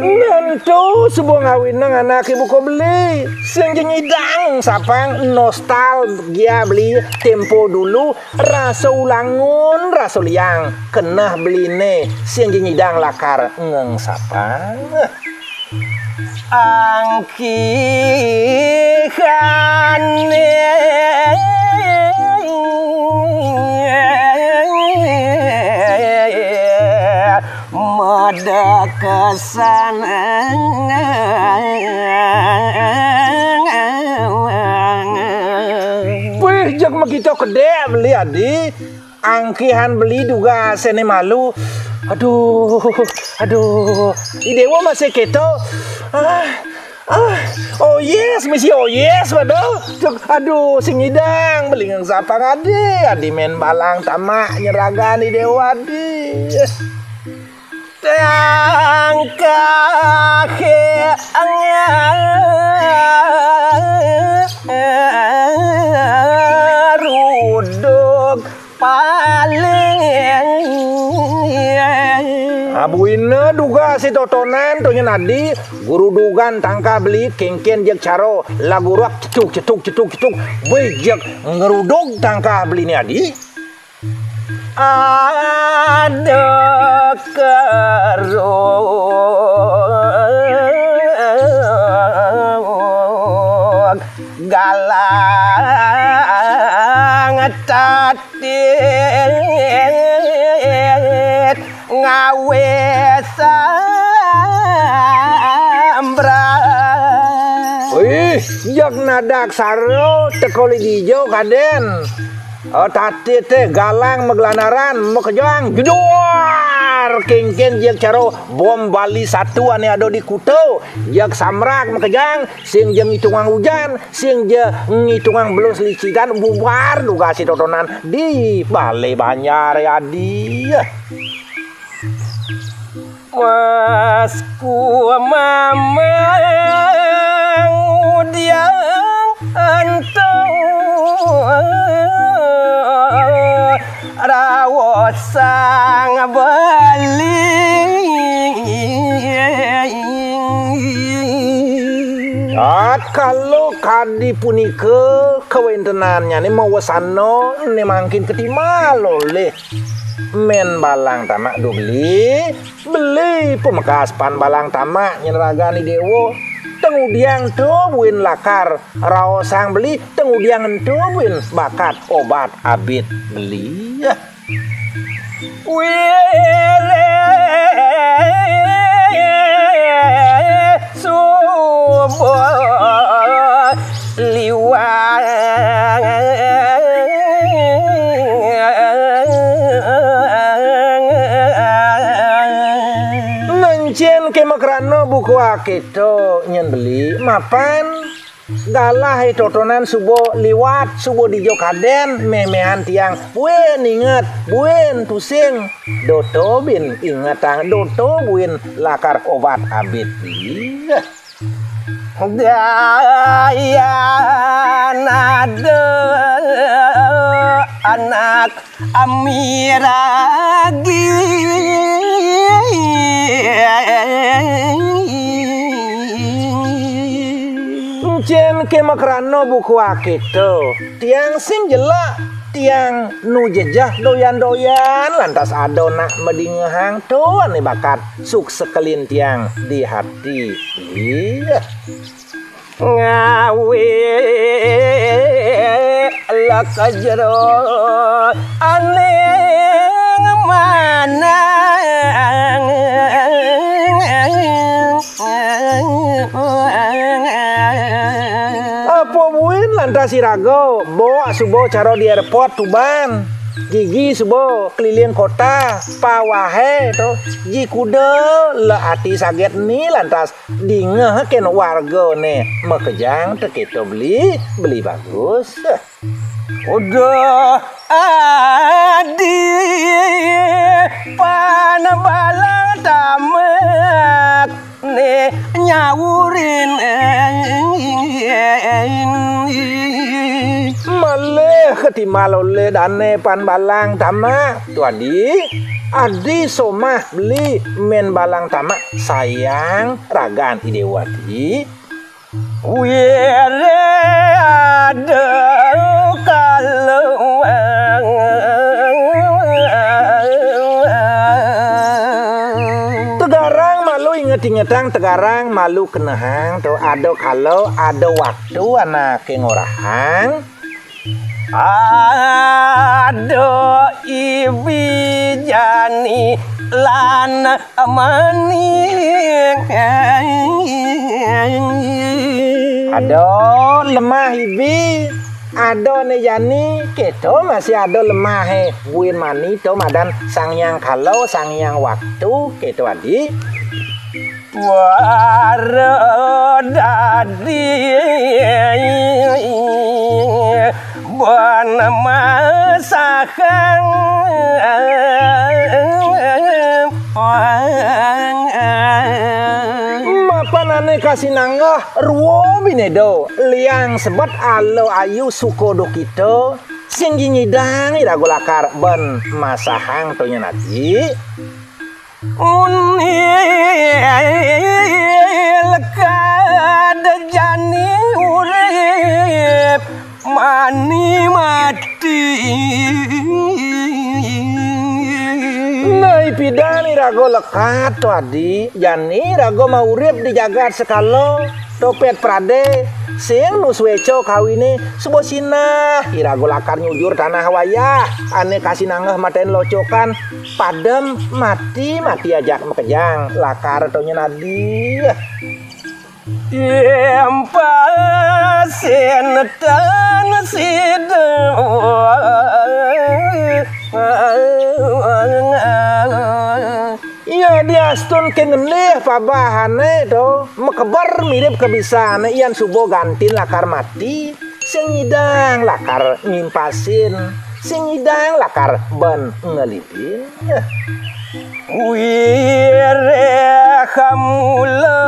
Nentu suba ngawinang Anak ibu ko beli, sing ja nyidang sapang, nostalgia beli, tempo dulu, rasa ulangun, rasa liang, keneh beliné, sing ja nyidang lakar ngeng sapang. Angkihane madekesan. Wih, jeg makita kedék beli adi. Angkihan beli dugasé né malu. Aduh, aduh. I Déwa masih kéto. Ah, ah, oh yes, misi oh yes, waduh. Cuk, aduh, sing nyidang, beli ngeng sapang adi. Adi mén balang tamak nyeraganin I Déwa adi. Tangkah ngaruduk paling. Abuina dugasé totonan to nyén adi, gurudugan tangkah beli kénkén jeg cara, lagurak cetuk, cetuk, cetuk, cetuk, bejek ngeruduk tangkah beliné adi. Ada keruk galang tatit ngawé sambrang. Wih, jak nadak saro teka di dijo kadén. Oh, tadi téh galang maglanaran, makejang, jeduar, kénkén jeg cara bom Bali satu ané ada di kuta, jeg samrak makejang, sing ja ngitungang ujan, sing ja ngitungang belus licikan, bubar dugasé totonan di balé banjar adi. Wasku mamang udiang anto rawos sang beli. Tatkala kadi punika kawéntenannyané mawesana né mangkin katimal olih Mén balang tamak duh beli, beli pamekas pan balang tamak nyén ragan I Déwa. Teng udiang ento buin lakar raosang beli, teng udiang ento buin bakat obat abit beli. Wiréh suba liwat. Encén ké makrana buka akéto nyén beli, mapan galahé totonan suba liwat, suba dija kadén, méméhan tiang buin inget, buin tusing, dota buin ingetang, dota buin lakar obat abit. Ih. Dayan ada anak amiragi. Encén ké makrana buka akéto, tiang sing jelek, tiang nu jejeh doyan-doyan, lantas ada nak madingehang to ané bakat suksekelin tiang di ati. Ih. Ngawé lek jero ané manang. Apa buin lantas iraga, bok suba cara di airport Tuban. Gigi suba keliling kota, pawahé to, ji kuda, lek ati saget ni lantas dingeh kén wargané makejang tekéto beli, beli bagus. Udah adi pan balang tamak né nyaurin. Malih katimal olé dané pan balang tamak. Tu adi, adi somah beli mén balang tamak sayang ragan I Déwa adi. Wire ada kaluang. Tegarang malu inget-ingetang, tegarang malu kenehang, to ada kala, ada waktu anaké ngorahang. Ada ibi jani lan mani. Ada lemah ibi, ada né jani, kéto masih ada lemahé. Buin mani to madan Sang Hyang Kala, Sang Hyang Waktu, kéto adi. Wara dadi ban masahang. Mapan ané kasinanggeh rua binéda, liang sebet ala ayu suka duh kita, sing nyidang iraga lakar ban masahang to nyen adi. Unil kada jani urip mani mati. Nah, ipidan iraga lekad to adi, jani iraga maurip di jagat sekala. To pét pradé, sing nu suéca kawiné, suba sinah iraga lakar nyujur tanah wayah, ané kasinanggeh mataina locokan, padem mati, mati ajak makejang, lakar to nyen adi. Impasin tan sida. Iya, diastun ké ngendih pabahané to, makeber mirip kabisahané, yan suba gantin lakar mati, sing nyidang lakar ngimpasin, sing nyidang lakar ban ngelidin. Wiréh mula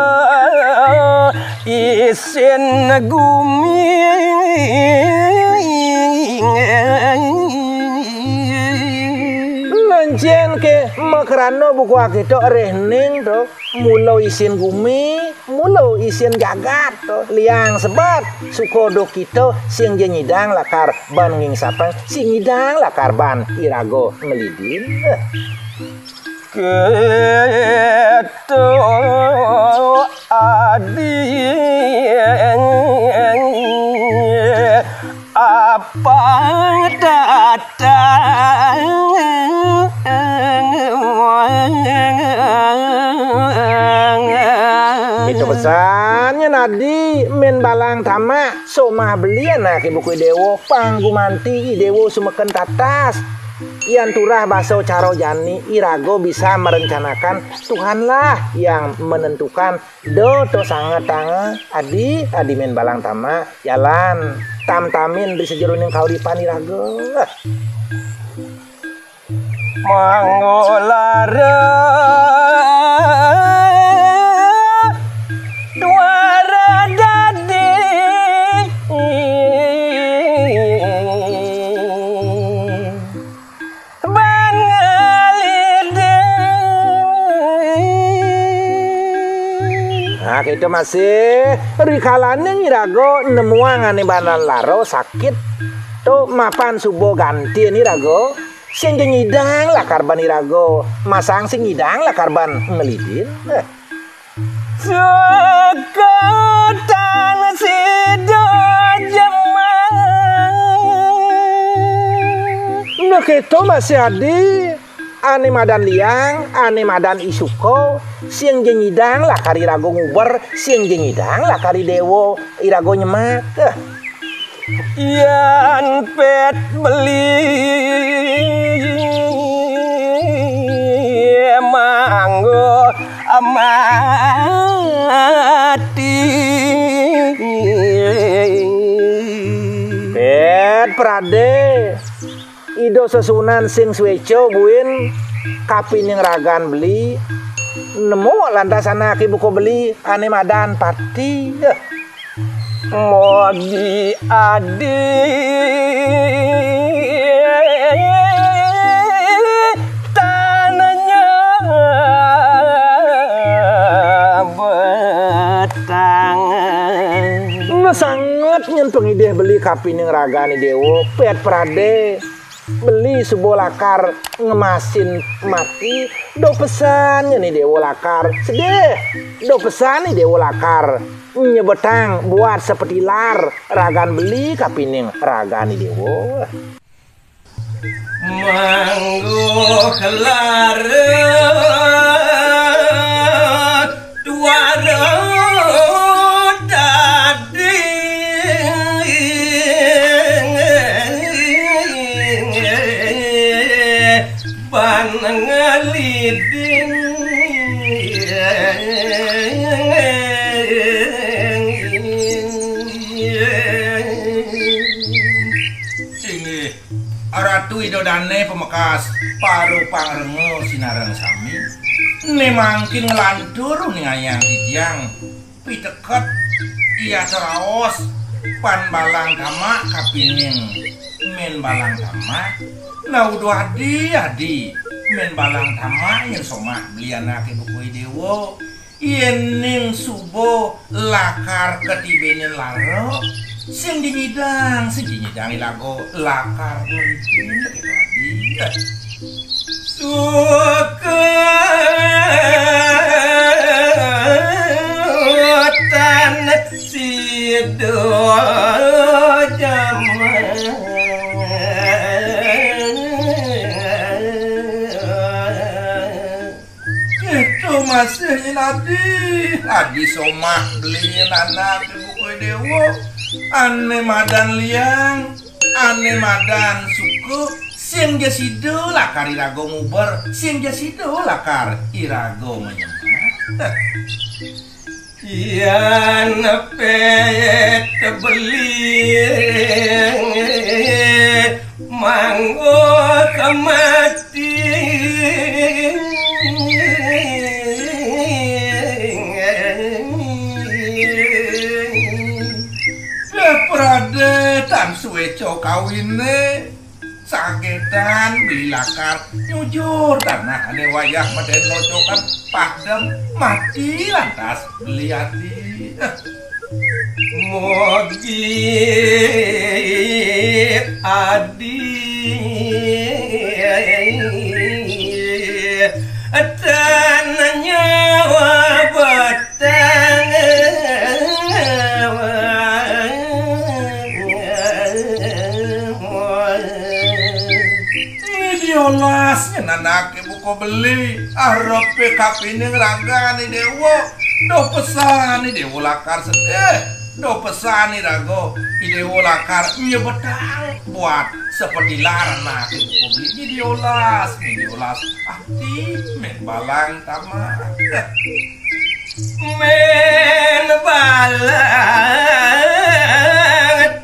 isin gumi. Lencén ké makrana buka kéto réhning to, mula isin gumi, mula isin jagat to, liang sebet, suka duh kita, sing ja nyidang lakar ban ngingsapang, sing nyidang lakar ban iraga ngelidin. Kéto adi apa datang. Itu pesannya nadi, mén balang tamak, somah beli anak ibu kui dewa, pang gumanti dewa sumeken tatas. Yan turah basa cara jani, iraga bisa merencanakan, Tuhanlah yang menentukan. Do to sanget tanga, adi, adi mén balang tamak, jalan, tam-tamin di sajeroning kauripan iraga. Manggo lara duara dadi. Ban ngaliding. Nah, kita masih rikalaning iraga nemuang ané banan lara sakit. To mapan suba gantin iraga. Sing ja nyidang lakar ban iraga. Masang sing nyidang lakar ban ngelidin. Eh. Suketan sida jemah. Nah, kéto masih adi, ané madan liang, ané madan isuka, sing ja nyidang lakar iraga nguber, sing ja nyidang lakar i dewa iraga nyemak. Eh. Yan pét beli manggo mati. Pét pradé, ida sesuunan sing suéca buin kapining ragan beli, nemu lantas anaké buka beli ané madan pati. Mogi adi tanahnya betang. Sanget nyen pangidih beli kapining ragan I Déwa, pét pradé. Beli suba lakar ngemasin mati, da pesan nyen I Déwa lakar sedih. Da pesan I Déwa lakar nyebetang buat sapatilar ragan beli kapining ragan I Déwa. Mangguh lara tuara dadi ban ngeliding. Inggih, Ratu Ida Dané pamekas, para pangrenga sinareng sami. Né mangkin nglantur ningayang titiang piteket, iya teraos, pan balang tamak kapining mén balang tamak. Nah, uduh adi-adi mén balang tamak nyen somah beli anaké buka I Déwa. Yéning suba lakar katibénin lara, sing ja nyidang, sing ja nyidang iraga lakar nglipin, kéto adi. Suketan sida jaman. Kéto masih nyen adi, adi somah beli nyen anaké buka I Déwa. Ané madan liang, ané madan suka, sing ja sida lakar iraga nguber, sing ja sida lakar iraga manyembah. Yan pét beli mangguh mati. Pradé tan suéca kawiné. Sagétan beli lakar nyujur tanah ané wayah medén locokan padem mati lantas beli adi. Mugi adi tan nyawa batang. Diolas nyen anaké buka beli, arepé kapining ragan I Déwa. Da pesan I Déwa lakar sedih. Da pesan iraga, I Déwa lakar nyebetang buat sapatilar anaké buka beli. Diolas, diolas ati mén balang tamak. Mén balang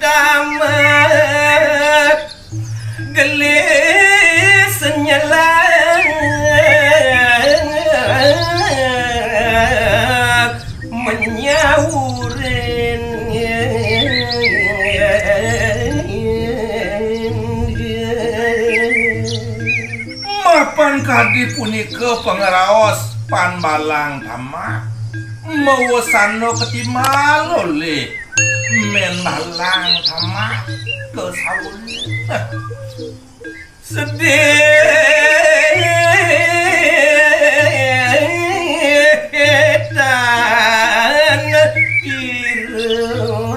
tamak gelis nyelang menyaurin. Mapan kadi punika pangraos pan balang tamak, mawesana katimbal olih mén balang tamak ka saulin. Sedih tan irung.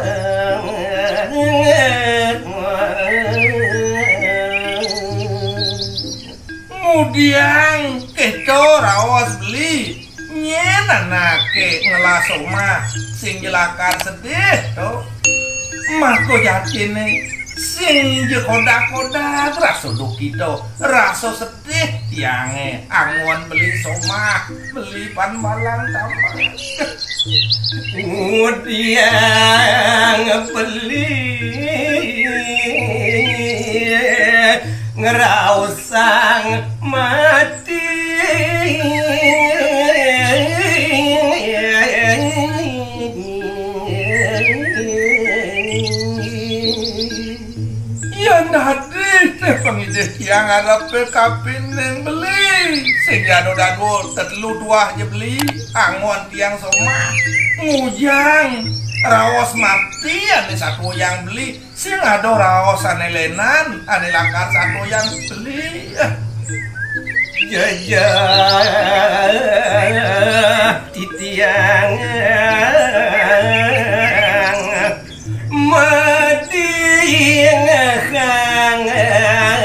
Ngudiang kéto raos beli, nyén anaké ngelah somah, sing ja lakar sedih to. Maka jatiné, sing ja kodag-kodag rasa duka to, rasa sedih tiangé anggon beli somah, beli pan balang tamak. Ngudiang beli ngraosang mati. Yan adi téh pangidih tiang arepé kapining beli, sing ja dadua tetelu tuah ja beli, anggon tiang somah. Ngujang raos mati ané satoyang beli, sing ada raos ané lénan, ané lakar satoyang beli. Jejeh titiang mading hangat.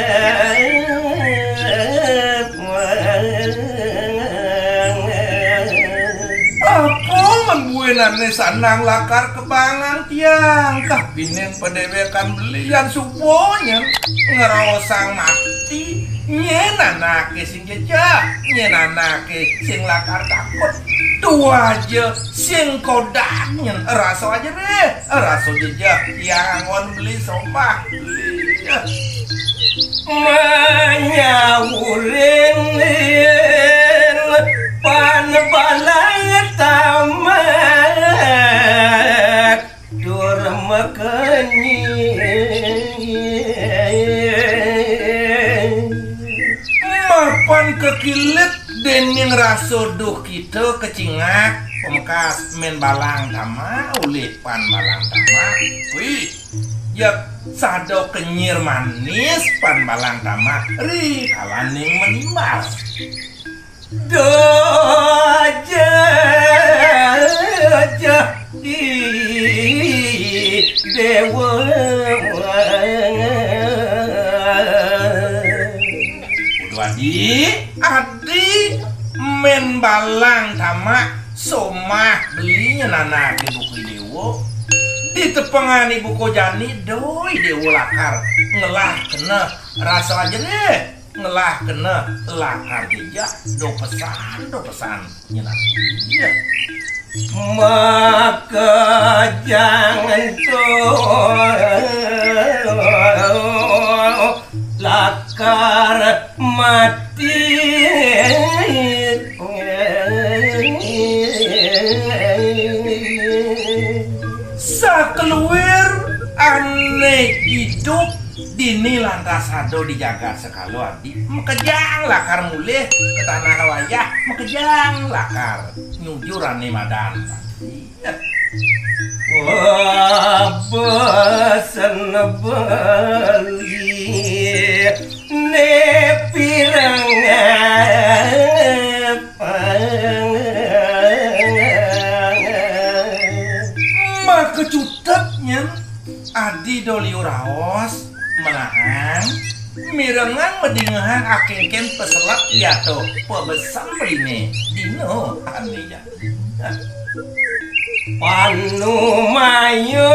Apa men buinané sanang lakar kebangan tiang? Kah pinin padéwékan beli yan suba nyen ngraosang mati. Nyén anaké sing jejeh, nyén anaké sing lakar takut. Tuah ja sing kodag nyen rasa aja deh. Rasa jejeh tiang anggon beli somah. Manyaurin pan balang tamak tur makenyi. Mapan kekilik déning rasa duh kita kecingak, pamekas mén balang tamak, ulih pan balang tamak. Wih, ya sada kenyir manis pan balang tamak ri kalaning manimbal. Doja di dewa. Kudu adi, adi mén balang tamak somah beli nyen anaké buka dewa. Di tepengan ibu kojani doi dewa lakar ngelah kena rasa aja deh. Ngelah kena lakar jejeh, do pesan, do pesan nyen adi. Maka jangan to lakar mati. Sakeluir ané idup dini lantas ada di jagat sekala adi. Makejang lakar mulih ka tanah wayah, makejang lakar nyujur ané madan. Wah, besen beli né pirang apa. Maka cutet nyen adi do liu raos menahang, mirengang madingehang akéngkén peselet ya to pabesen beliné dina ané jani. Panumaya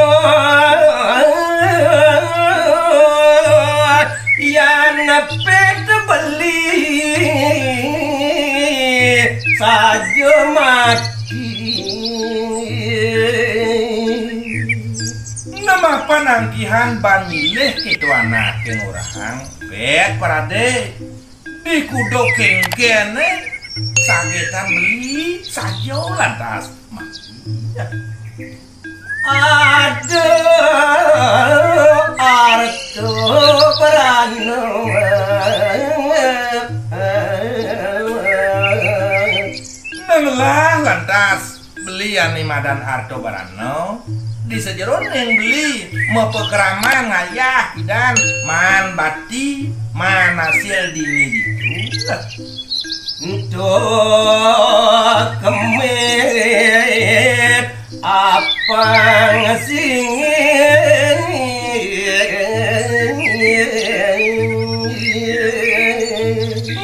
yan pet beli saja mati. Nemapan anggihan ban milih kéto anaké ngorahang, bet parade. Di kuda kéngkéné sagetan beli saja lantas mati. Ada arta brana. Ngelah lantas beli ané madan arta brana. Di sajeroning beli mapakraman ngayah pidan maan bati, maan asil dini ditu. Ento kemit apang singin.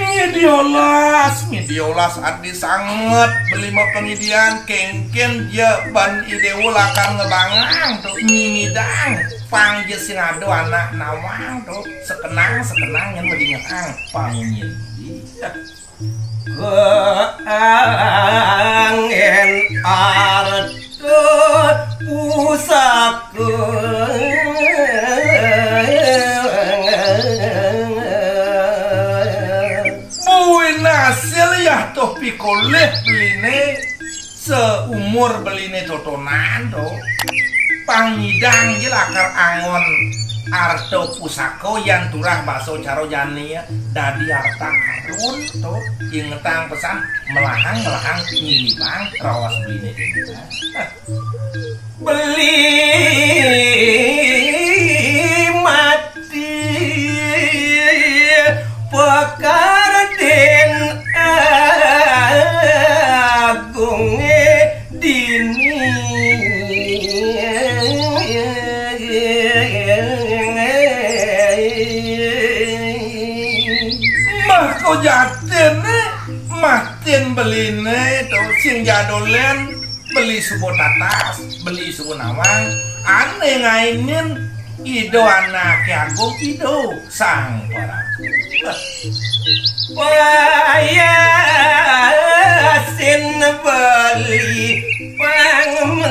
Ngidiolas, ngidiolas adi sanget beli mapangidian, kéngkén ja ban i déwa lakar ngebangang to, nyingidang pang ja sing ada anak nawang to, sekenang-sekenang nyen madingehang pamunyin. Kaanggén arta pusaka. Buin asil yah to pikolih beliné, seumur beliné totonan to. Pang nyidang ja lakar anggon Arta pusaka yan turah basa cara jani, dadi arta karun to. Ingetang pesan, melahang-melahang nyilibang raos beliné. Beli mati pekardin agungé dini. Mah ko jatiné, matin beliné to sing jadolén beli suba tatas, beli suba nawang, ané ngainin Ida Anaké Agung, Ida Sang Prabu. Payasin beli pang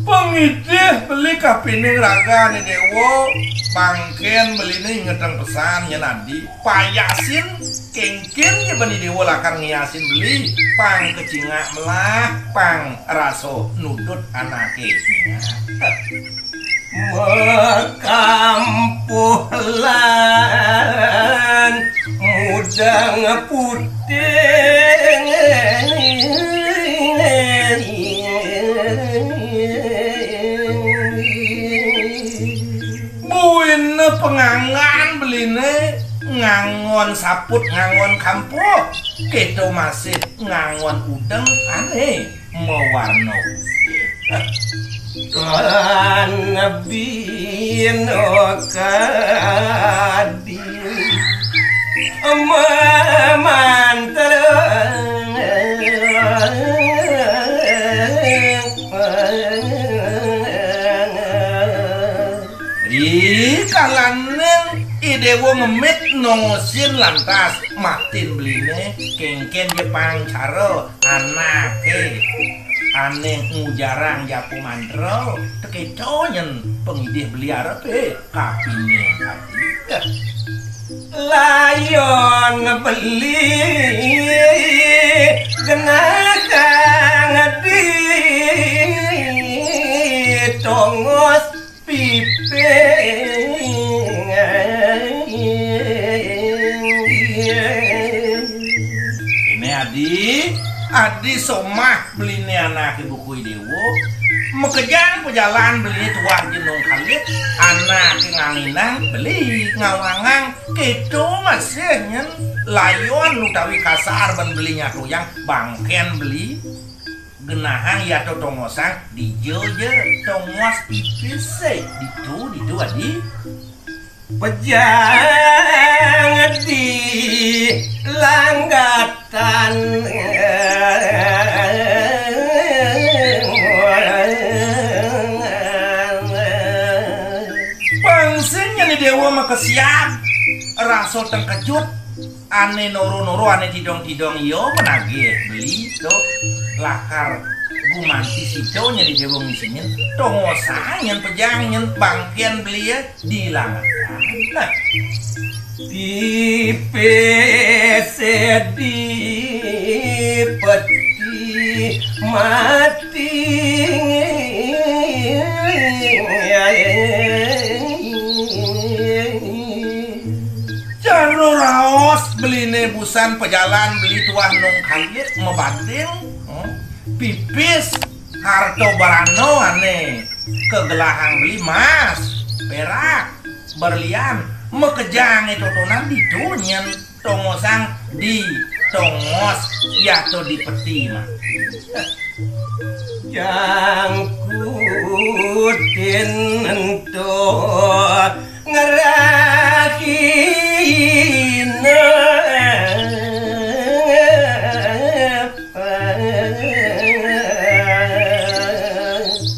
Pangidih beli kapining ragané déwa, mangkén beliné ingetang pesan nyén adi. Payasin, kénkén ja bani déwa lakar ngiyasin beli, pang kacingak melah, pang rasa nudut anaké. Makampuh lan mudeng putih. Buina panganggan beliné, ngangon saput, ngangon kampuh, kéto masih ngangon udeng ané mawarna putih. Tan bina kadi mamantra. Ri kalaning I Déwa ngemit nongosin lantas matin beliné, kénkén ja pang cara anaké ané ngujarang japu mantra, tekéto nyén pangidih beli arepé kapining adi. Layon beli genah kang di tongos piping. Kéné adi, adi somah beliné anaké buka I Déwa, makejang pajalan beliné tuah jeneng kalit, anaké nganginang beli ngawangang, kéto masih nyén layon utawi kasar ban beli nyatuyang, mangkén beli genahang yata tongosang dija ja, tongos pipisé ditu, ditu adi. Pejang di langgatan. Pang sing nyén I Déwa makesiab, rasa tengkejut. Ané noro-noro, ané tidong-tidong, ia menagih beli to lakar gumanti sida nyén I Déwa ngisinin, tongosang nyén, pejang nyén, mangkén beli ya dilangakan. Nah. Pipis di peti mati. Cara raos beliné busan pajalan beli tuah nong kalit mabanding, hmm, pipis harta barana ané kagelahang beli, mas, perak, berlian, makejang totonan ditu nyén tongosang di tongos yata di peti mati. Jangkutin ento ngerahina.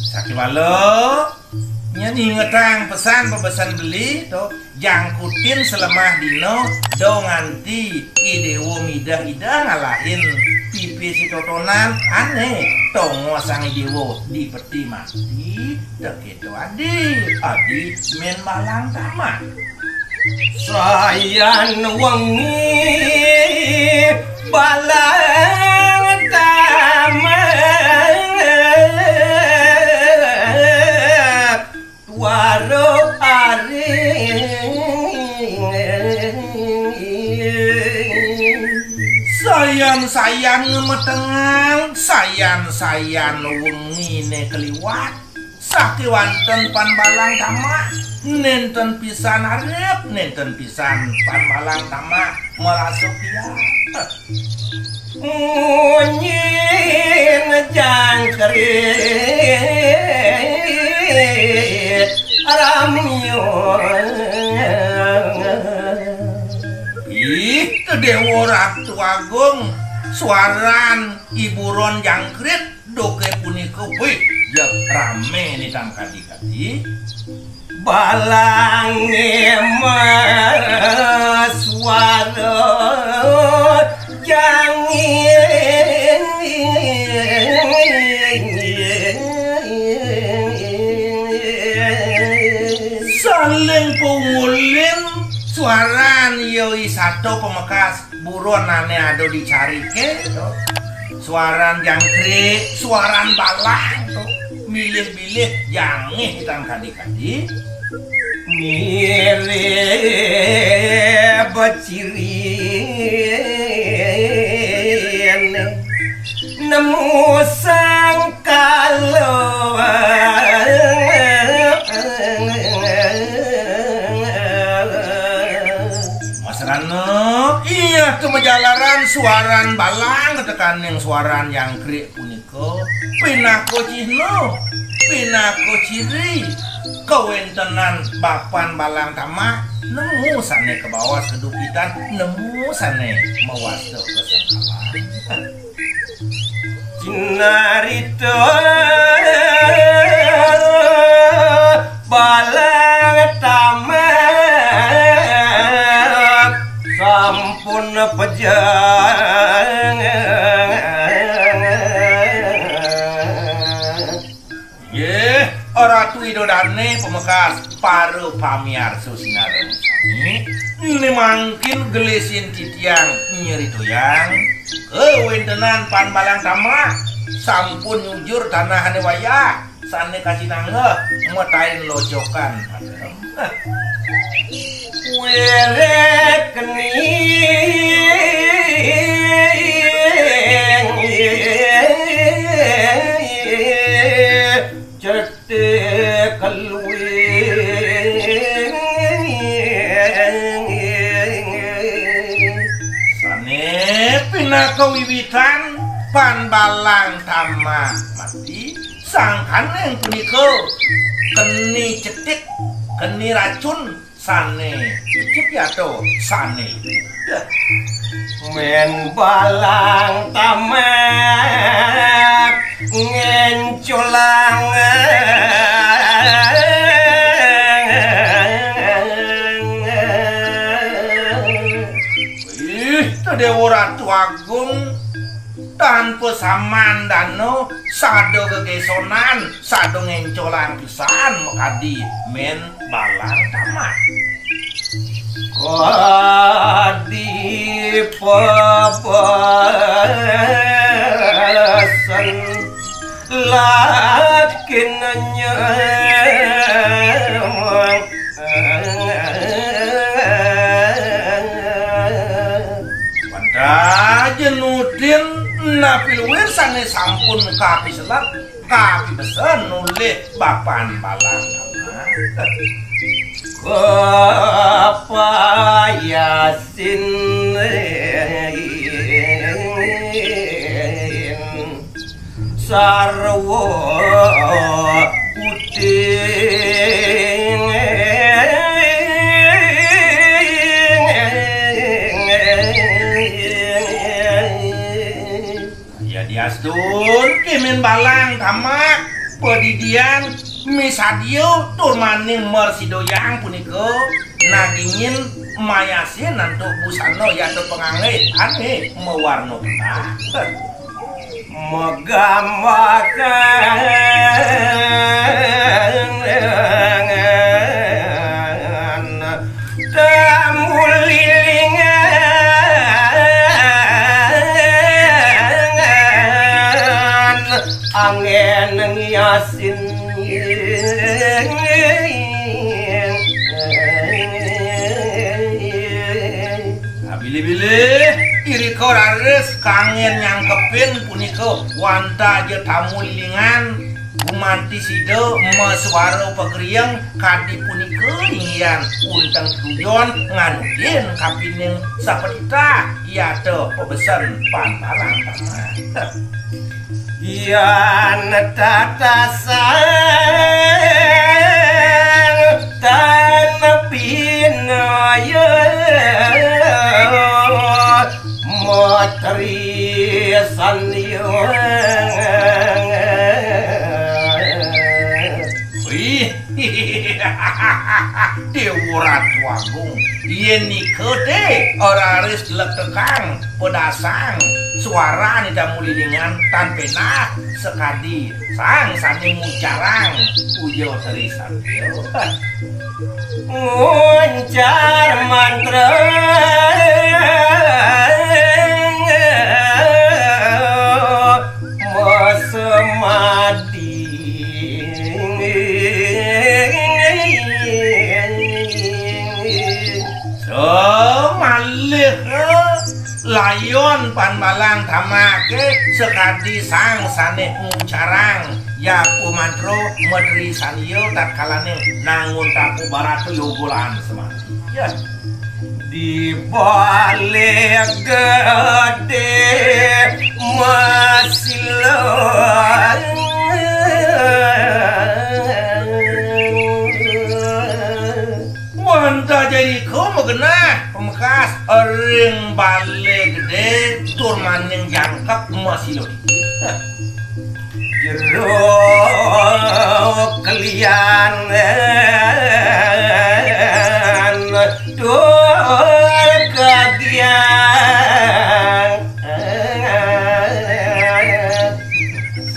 Sakéwala, nyén ingetang pesan bebesan beli to, jangkutin salemah dina, da nganti I Déwa midah-idah ngalahin pipis totonan ané tongosang I Déwa di peti mati, tekéto adi, adi mén balang tamat. Sayan wengi balang Sayan ngemetengang, sayan-sayan wenginé kaliwat. Sakéwanten Pan Balang Tamak, nénten pisan arep, nénten pisan Pan Balang Tamak marasa pian. Munyin jangkrik ramyun. Ih, Déwa Ratu Agung, suaran I Buron jangkrik duké punika, wih, jeg ramé nitang kadi-kadi. Balangé masuara jangin. Saling pungulin suaran ya wisata pamekas. Buron ané ada di cariké to. Suaran jangkrik, suaran balang to. Milih-milih jangih tang kadi-kadi. Mirip becirin nemu sangkala. Mas Rana, iya, tumajalaran suaran balang tekaning suaran jangkrik punika pinaka cihna, pinaka ciri kawéntenan Bapan Balang Tamak, nemu sané kabaos kadukitan, nemu sané mawasta kasangkalan. Cinarita Balang Tamak sampun pejeng. Nggih, Ratu Ida Dané pamekas, para pamiarsa sinareng sami, né mangkin gelisin titiang nyeritayang kawéntenan Pan Balang Tamak sampun nyujur tanahané wayah sané kasinanggeh matain lojokan. Wérék kening cetek luwih. Sané pinaka wiwitan Pan Balang Tamak mati, sangkaning punika keni cetik, keni racun, sané becik yato sané. Mén Balang Tamak ngenculang. Ih, Déwa Ratu Agung, tanpa samandana, sada gegésonan, sada ngencolang pisan makadi Mén Balang Tamak. Kadi pepesen lakinnya. Pantajen Udin napi luwih sané sampun kapiselak, kapibesen nulih Bapan Balang Tamak. Kapayasin sarwa putih. Ya diastun, Mén Balang Tamak padidian misadia tur mani mrasidayang punika nagingin mayasin antuk busana yato pangangge ané mawarna perak. Megambaran tamu lilingan anggén ngiasin. Bilih-bilih Irika raris kanggén nyangkepin punika wantah ja tamu lilingan, gumanti sida masuara pagrieng kadi punika inggihan unteng tujon nganutin kapining sapatitah yata pabesen Pan Balang Tamak. Yan tatasang tan pinaya matri sanyang. Wih, Déwa Ratu Agung, yén nika té raris lektekang pedasang suarane tamu lilingan tan penah sakadi sang sane ngucarang puja Tri Satya. Nguncar mantra masemadi. Samalih layon Pan Balang Tamake sakadi sang sane ngucarang japu mantra matri sanya tatkalane nangun tapu barata yoga lan semadi. Ya. Di balik gede masila. Wantah jadi ko magenah pamekas ring balik gede tur maning jangkep masila. Jero kelian tur kagian.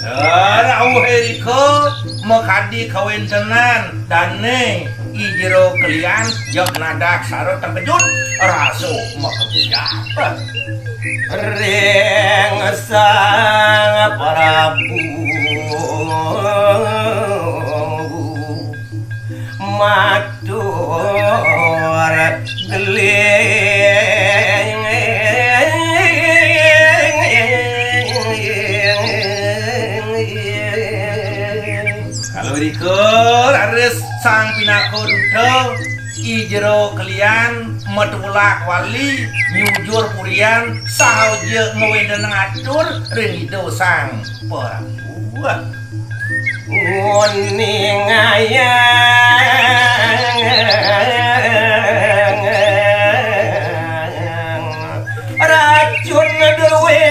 Sarauh irika makadi kawentenan dane I Jero Kelian, jeg nadak sara terkejut, rasa makejap. Ring Sang Prabu matur geling. Kala irika raris sang pinaka duta, I Jero Kelian matulak wali nyujur purian saha ja ngwentenang atur ring Ida Sang Prabu. Nguningayang racun druwé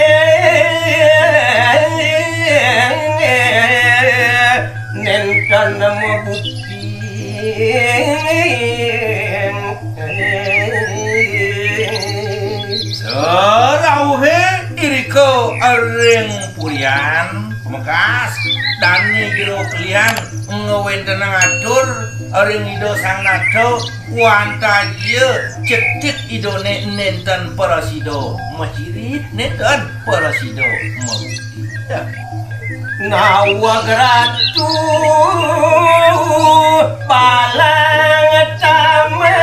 nénten mabukti. Sarauhé irika ring purian pamekas, dane Jero Kelian ngwentenang atur ring Ida Sang Nata, wantah ja cetik Idané nénten prasida maciri, nénten prasida mabukti. Nawag Ratu Balang Tamak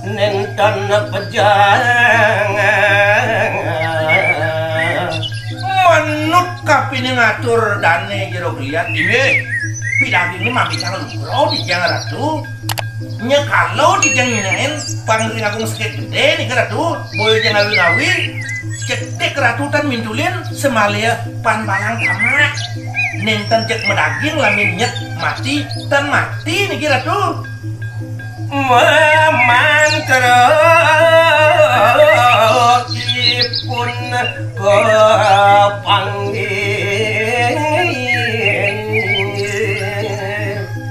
nénten pejang. Manut kapining atur dane Jero Kelian, inggih, pidagingné mamitan lugra titiang Ratu. Nyekala titiang nyingakin Pangring Agung Sekit Gedé niki Ratu, boya ja ngawi-ngawi, cetik Ratu tan mintulin samaliha Pan Balang Tamak. Nénten jeg madaging lamin nyet mati, tan mati niki Ratu. Mamantra ipun kapanggih.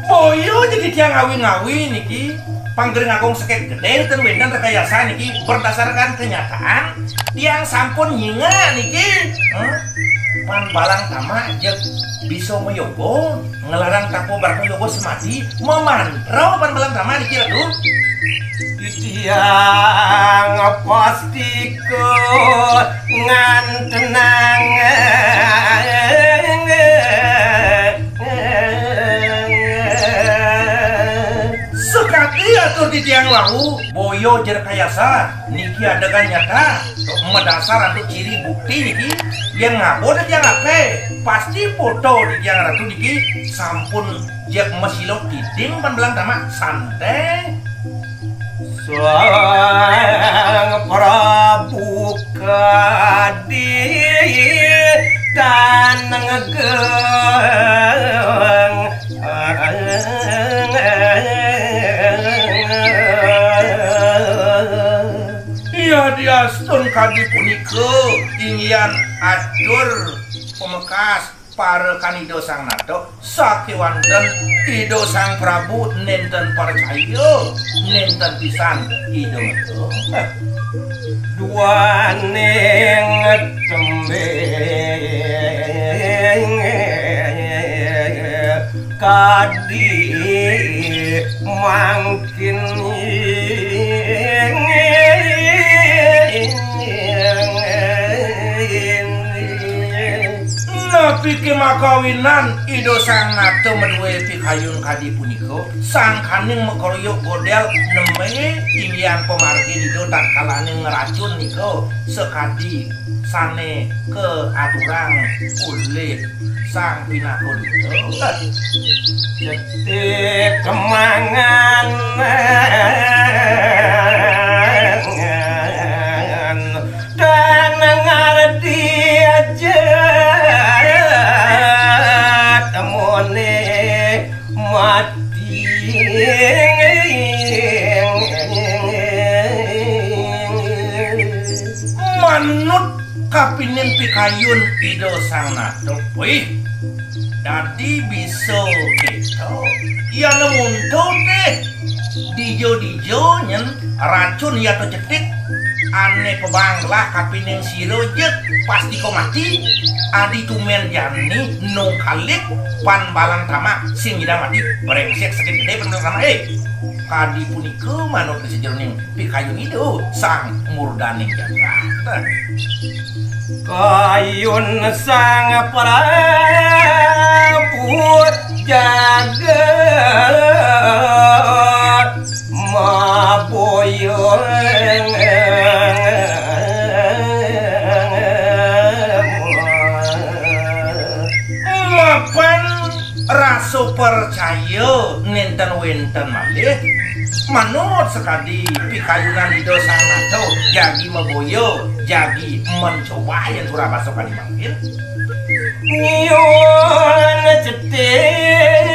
Boya ja titiang ngawi-ngawi niki, Pangring Agung Sekit Gedé ten wénten rekayasa niki berdasarkan kenyataan, tiang sampun nyingak niki. Hah? Pan Balang Tamak jeg bisa mayoga, nglarang tapa brata yoga semadi, mamantra Pan Balang Tamak niki, Ratu. Titiang pastika ngantenang. Sakadi atur Titiang wau boya Jero Kayasa, niki adegan nyata, madasar antuk ciri bukti niki. Yén ngaba titiang aké, pasti foto titiang ratu niki sampun jeg masila tiding pan balang tamak santai. Sang Prabu Kadi tan ngegeng. Iya diastun kadi punika inggihan atur pamekas para kan Ida Sang Nata, sakéwanten Ida Sang Prabu nénten pracaya, nénten pisan Ida Nata. Duaning tembé kadi mangkin. Napiké makawinan Ida Sang Nata madué pikayun kadi punika, sangkaning makaruyuk godél nembé inggihan pamargin Ida tatkalaning ngracun nika sakadi sané kaaturang olih Sang Pinaka Duta. Cetit kemangan dan ngardi aja temune mati. Manut kapining pikayun Ida Sang Nata. Wih, dadi bisa kéto. Yan muntuh téh. Dija-dija nyén racun ya to cetit. Ané pabanglah kapining sira jeg pasti ko mati. Adi tumen jani nungkalik pan balang tamak sing nyidang mati. Brengsek sakit gedé pan balang tamak, eh. Kadi punika manut kasajeroning pikayun Ida Sang Murdaning Jagat. Kayun Sang Prabu Jagat maboyo. Mapan rasa percaya nénten wénten malih. Manut sakadi pikayunan Ida Sang Nata, jagi maboya, jagi mencoba yén surabasa kadi mangkin. Nyuwun ceting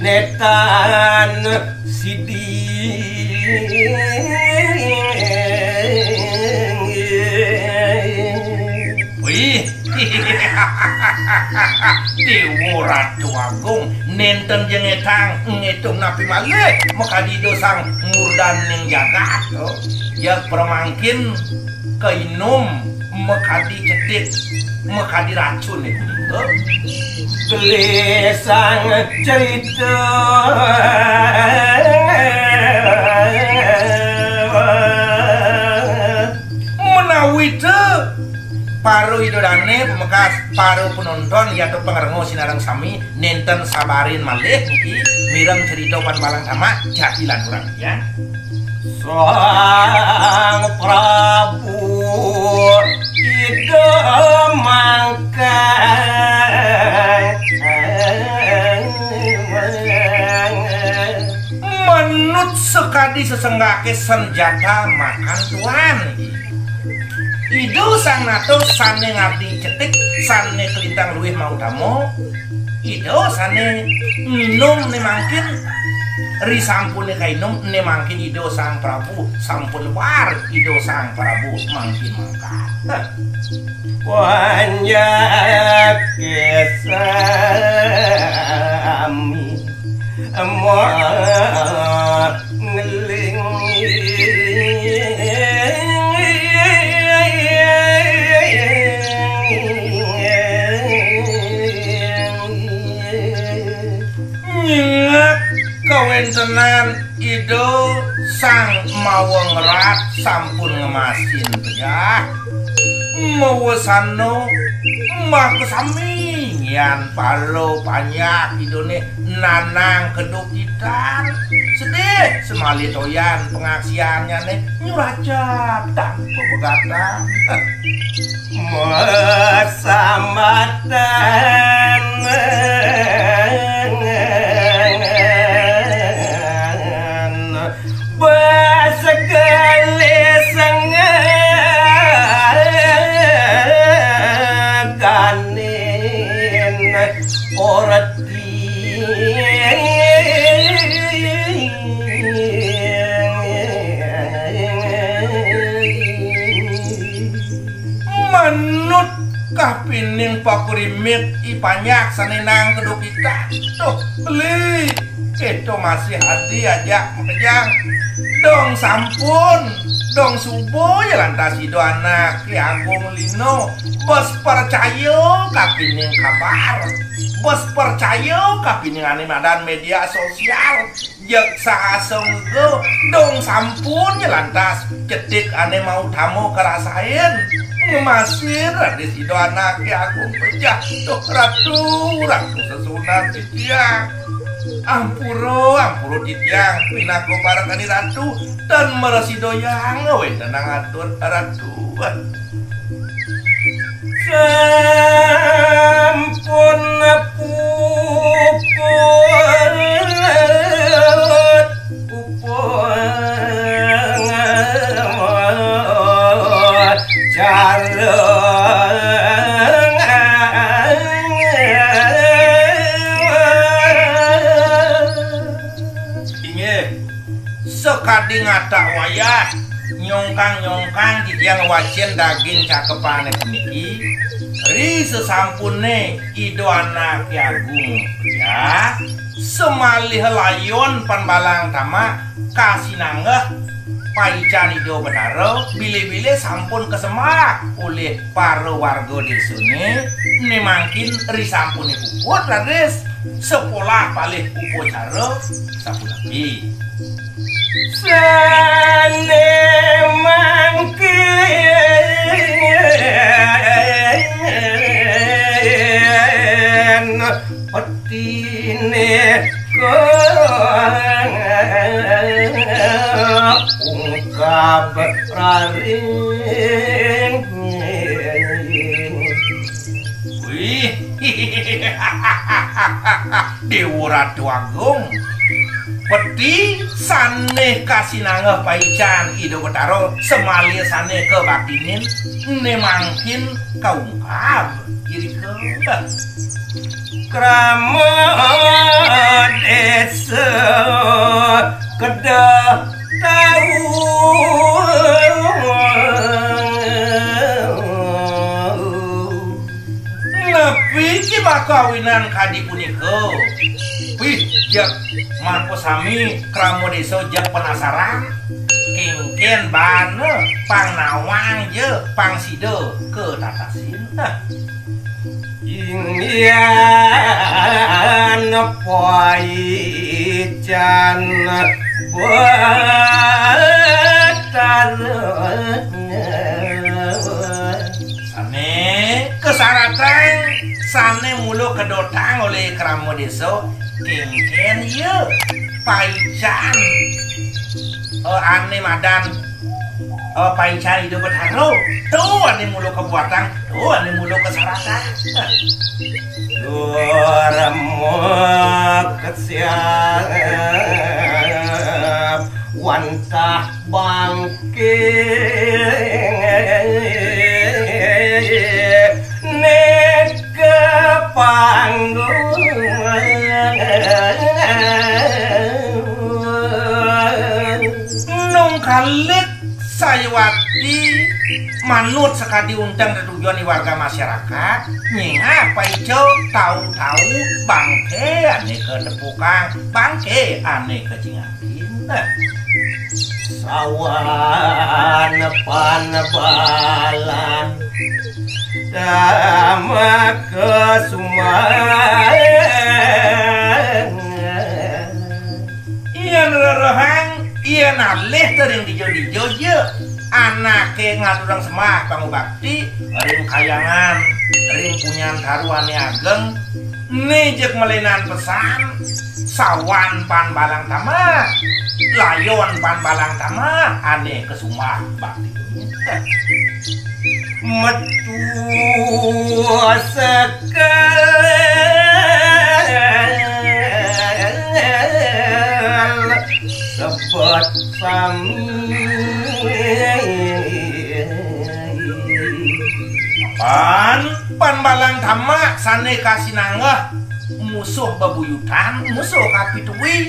netan sidi. Wih. Déwa Ratu Agung, nénten ja ngétang, ngétung napi malih makadi Ida Sang Murdaning Jagat. Oh, ya pramangkin kainum makadi cetit, makadi racun itu. Gelisang cerita. Menawi té para ida dané pamekas, para penonton, ya to pangrengga sinareng sami, nénten sabarin malih niki mireng cerita pan balang tamak jagi lanturang ya. Sang Prabu Ida Mangkang. Manut sakadi sesenggaké senjata makan tuan. Ida Sang Nata sané ngardi cetik, sané kalintang luwih mautama. Ida sané nginum né mangkin, risampuné kainum né mangkin Ida Sang Prabu sampun war, Ida Sang Prabu mangkin mangkat. Panjak kesami. Embah ngeling. Nyingak kawéntenan Ida Sang Mawa Ngrat sampun ngemasin pejah. Mawasana maka sami. Yan paro panjak idoné nanang kedukitan. Sedih, semalih toyan pangaksiannyané nyuracap tanpa pegatan. Masambatan basegelis ngeganin orti. Manut kapining pakurimit i panjak sané nang kedukitan. Tuh, beli. Kéto masih adi ajak makejang. Dong sampun, dong suba ya lantas Ida Anak Ki Agung lino. Bes percaya kapining kabar. Bes percaya kapining ané madan média sosial. Jeg saasung ego, dong sampun ya lantas cetik ané mautama karasain. Ngemasin raris Ida Anak Ki Agung pejah. Tuh, Ratu, Ratu sesuunan titiang. Ampura, ampura titiang pinaka parekaning Ratu, tan mresidayang ngawéntenang atur Ratu. Sampun puput, puput cara. Inggih, sakadi ngatak wayah, nyongkang-nyongkang titiang ngwacén daging cakepané puniki, ri sasampuné Ida Anak Ki Agung pejah, samaliha layon pan balang tamak kasinanggeh paican Ida Betara, bilih-bilih sampun kasembah olih para warga désané, né mangkin ri sampuné puput raris, sapolah palih upacara sapunapi. Sané mangkin petiné kaungkab raring. Wih, Déwa Ratu Agung, peti sané kasinanggeh paican Ida Betara, samaliha sané kabaktinin, né mangkin kaungkab irika. Krama désa kedah tau. Napi ki maka awinan kadi punika? Wih, jeg mangko sami krama désa jeg penasaran. Kénkén bana pang nawang ja pang sida katatasin. Nah. Inggian paican Betara. Sané kasaratang, sané mula kedotang olih krama désa, kénkén ya paican, eh, ané madan, eh, paican Ida Betara. To ané mula kabuatang, to ané mula kasaratang. Durma kesiap wantah bangké né ka panggung. Nung kalik sayuwakti manut sakadi unteng tetujon di warga masyarakat, nyingak paica tau-tau bangké ané katepukang, bangké ané kacingak. Sawan pan balan dama kesumbangan. Yén rerehang, yén Nalih tering dija-dija ja. Anaké ngaturang sembah pangubakti ring kayangan, ring punyan taru ané ageng, né jeg malénan pesan, sawan Pan Balang Tamah, layon Pan Balang Tamah ané kasumbah bakti. Metu sekel sebet sami. Pan, Pan Balang Tamah sané kasinanggeh musuh bebuyutan, musuh kapitui,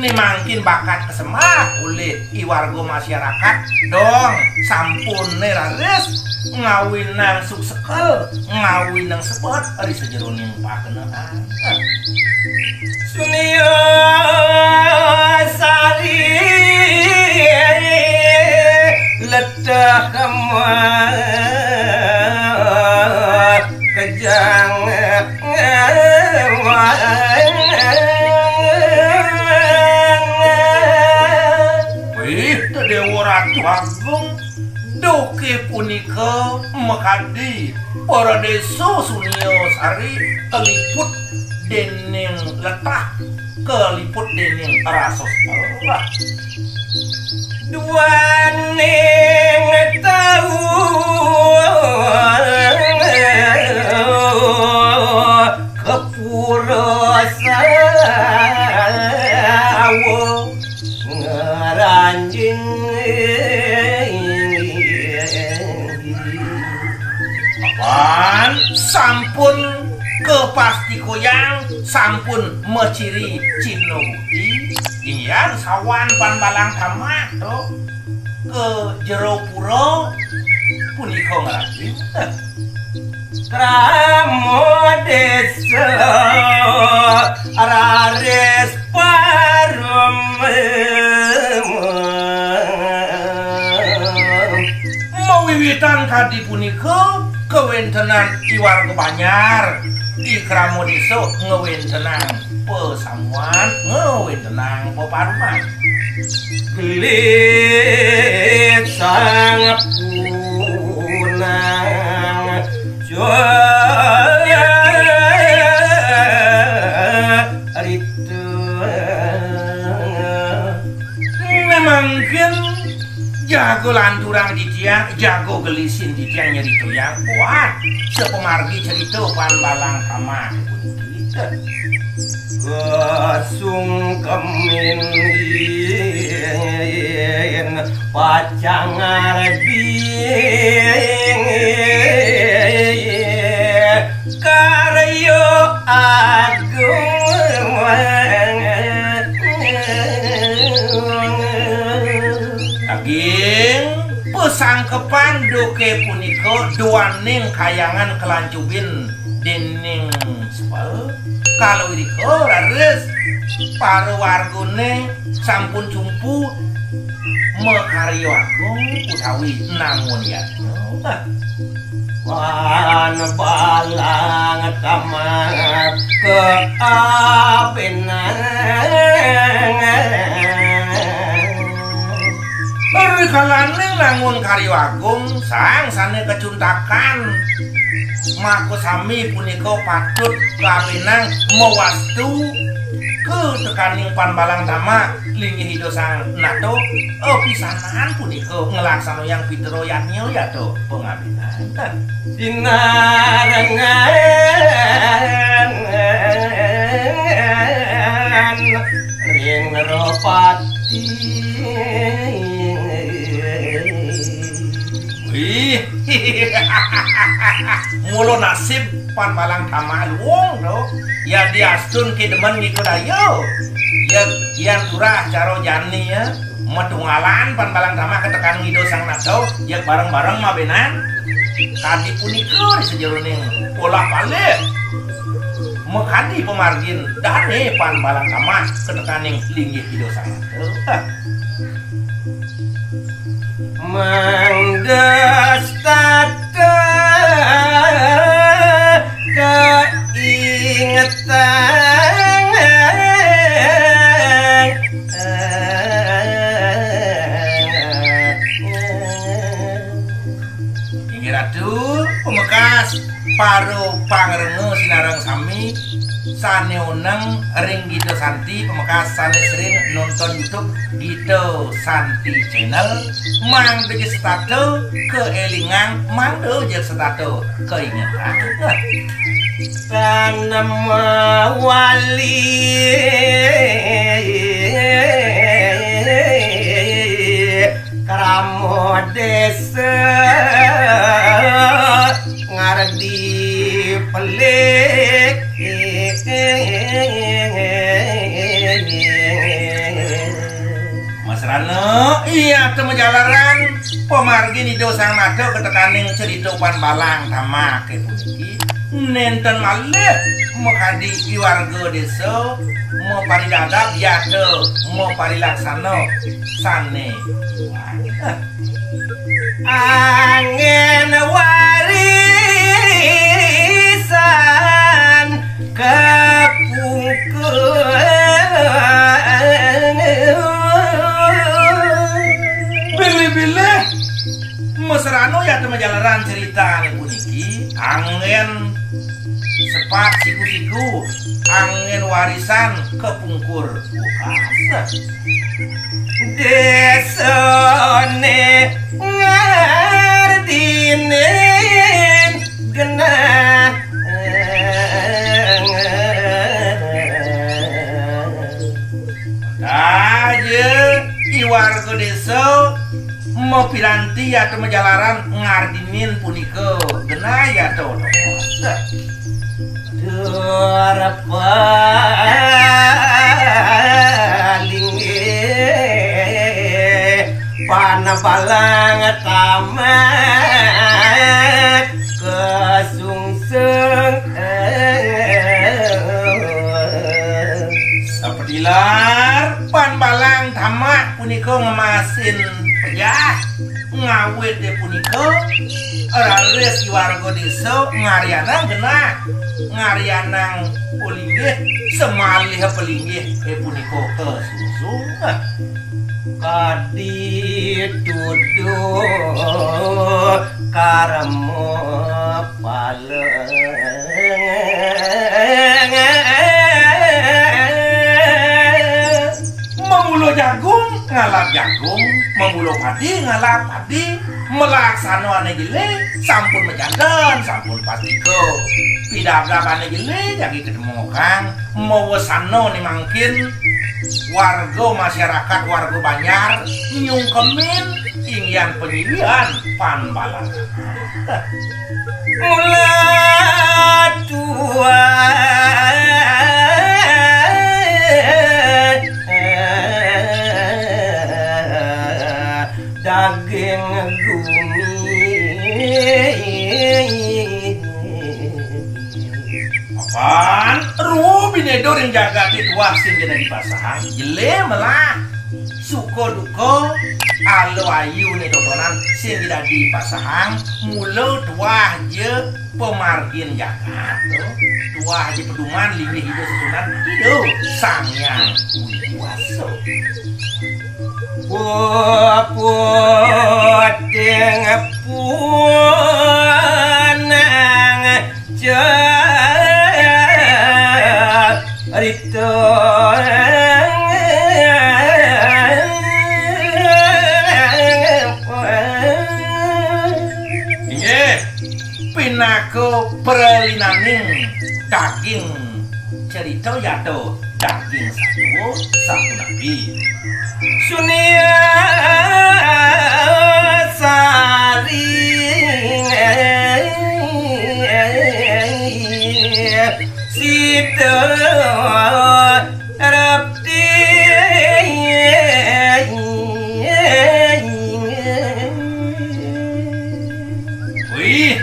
né mangkin bakat kasembah olih i warga masyarakat, dong, sampun né raris ngawinang suksekel, ngawinang sebet ri sajeroning pakenaan. Sunia Sari leteh kemah kejang. Wih, Déwa Ratu Agung, duké punika makadi para désa Sunia Sari kaliput déning letah, kaliput déning rasa selah. Duaning tau kepura sawa ngranjing. Apan sampun kapastikayang, sampun maciri cihna bukti, inggihan sawan Pan Balang Tamah to ka jero pura punika ngrajin. Krama désa raris parum. Mawiwitan kadi punika, kawéntenan i warga banjar, i krama désa ngawéntenang pasamuan, ngawéntenang peparuman. Gelis sang punang carita. Memangkin jago lanturang titiang, jago gelisin titiang nyerita yang buat sepemargi cerita Pan Balang Tamah. Kasungkemin pacang ngardi karya agung. Daging pasangkepan duké punika duaning kayangan kalancubin déning sepel. Kala irika raris para wargané sampun cumpu makarya agung utawi nangun yadnya. Wan balang tamat kaapinan. Rikalaning nangun karya agung, sang sané kacuntakan makasami punika patut kaapinan mawastu ka tekaning Pan Balang Tamah linggih Ida Sang Nata, pisanan punika nglaksanayang pitra yadnya yata pangapinan. Sinarengan ring Nrapati. Wih, mula nasib Pan Balang Tamah luung to. Yadiastun ké demen ngikut ayu. Yén, yén turah cara jani ya, matunggalan Pan Balang Tamah ka tekaning Ida Sang Nata, ya bareng-bareng mabénan. Kadi punika ri sajeroning olah palih. Makadi pamargin dané Pan Balang Tamah ka tekaning linggih Ida Sang Nata. Mangda setata kaingetang. Ratu, pamekas para pangrenga sinareng sami sane oneng ring Gita Santi, pamekas sane sering nonton YouTube Gita Santi Channel, mangda ja setata kaelingang, mangda ja setata kaingetang. Tanam wali krama desa ngardi pelik. Masrana, iya, te majalaran pamargin Ida Sang Nata katekaning cerita Pan Balang Tamak puniki. Nenten malih makadi i warga desa maparidadab yata maparilaksana sane angin warisan kapungkur. Bilih-bilih masrana yata majalaran ceritane puniki, angin sepat siku-siku, angin warisan kapungkur. Bukas. Desane ngardinin genah. Aja i warga desa mapiranti yata majalaran ngardinin punika genah yata otomatis. Durpa linggih Pan Balang Tamak kasungsung. Sapatilar Pan Balang Tamak punika ngemasin pejah. Ngawit punika, raris i warga desa ngaryanang genah, ngaryanang palinggih, samalih palinggih punika kasungsung. Kadi tuduh karma paleng. Mamula jagung, ngalap jagung, mamula padi, ngalap padi, malaksana ane jelé, sampun majanten, sampun pastika. Pidabdab ane jelé, jagi katemokang, mawesana ne mangkin, warga masyarakat, warga banjar, nyungkemin, inggihan panyiwian, Pan Balang. Mula tuah daging gumi. Apan, ruu binedo ring jagate tuah sing ja dadi pasahang, jelé melah. Suka duka, ala ayu né totonan sing dadi pasahang, mula tuah ja pamargin jagat, tuah ja peduman linggih Ida Sesuhunan, Ida Sang Hyang Widhi Wasa. Puputing punang carita. Inggih, pinaka pralinaning daging carita yata daging satua sapunapi. Sunia Sari Sita Rapti. Wih,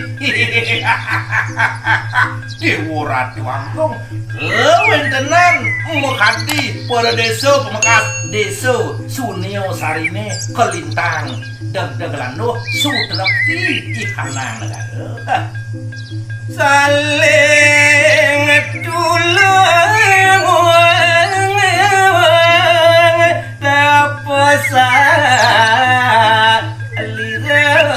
Dewa Ratu Agung, kawentenan makadi para desa pamekas desa Sunia Sarine kalintang degdeg landuh sutrepti ikanang negara. Saling tulung tapasa lirang.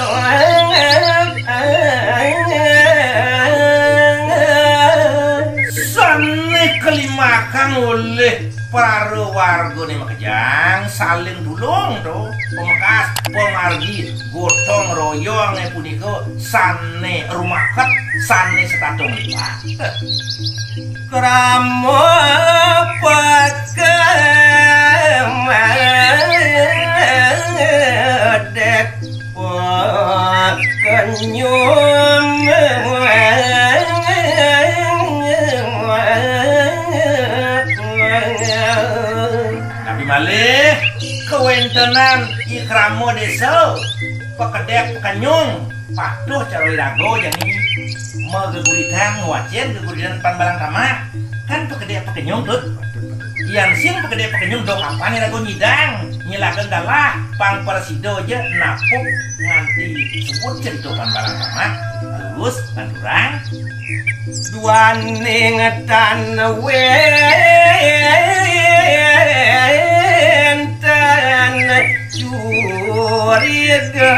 Olih para wargané makejang, saling tulung to, pamekas, pamargi, gotong royongé punika sané rumaket, sané setatung liwat. Krama pakedék pakenyung. Napi malih kawéntenan i krama désa, pakedék pakenyung, patuh cara iraga jani mageguritan, ngwacén geguritan Pan Balang Tamak. Kan pakedék pakenyung, Tut. Yan sing pakedék pakenyung, dong apan iraga nyidang, nyelakan galah, pang prasida ja napuk nganti suud cerita Pan Balang Tamak. Terus, lanturang. Duaning tan wénten curiga.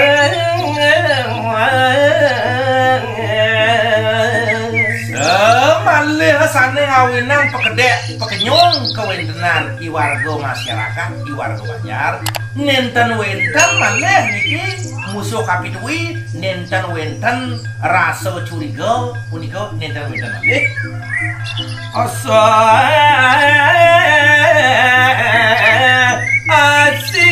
Samalih sané ngawinang pakedék pakenyung kawéntenan i warga masyarakat, i warga banjar, nénten wénten malih niki musuh kapitui, nénten wénten rasa curiga, punika nénten wénten malih. Asa asih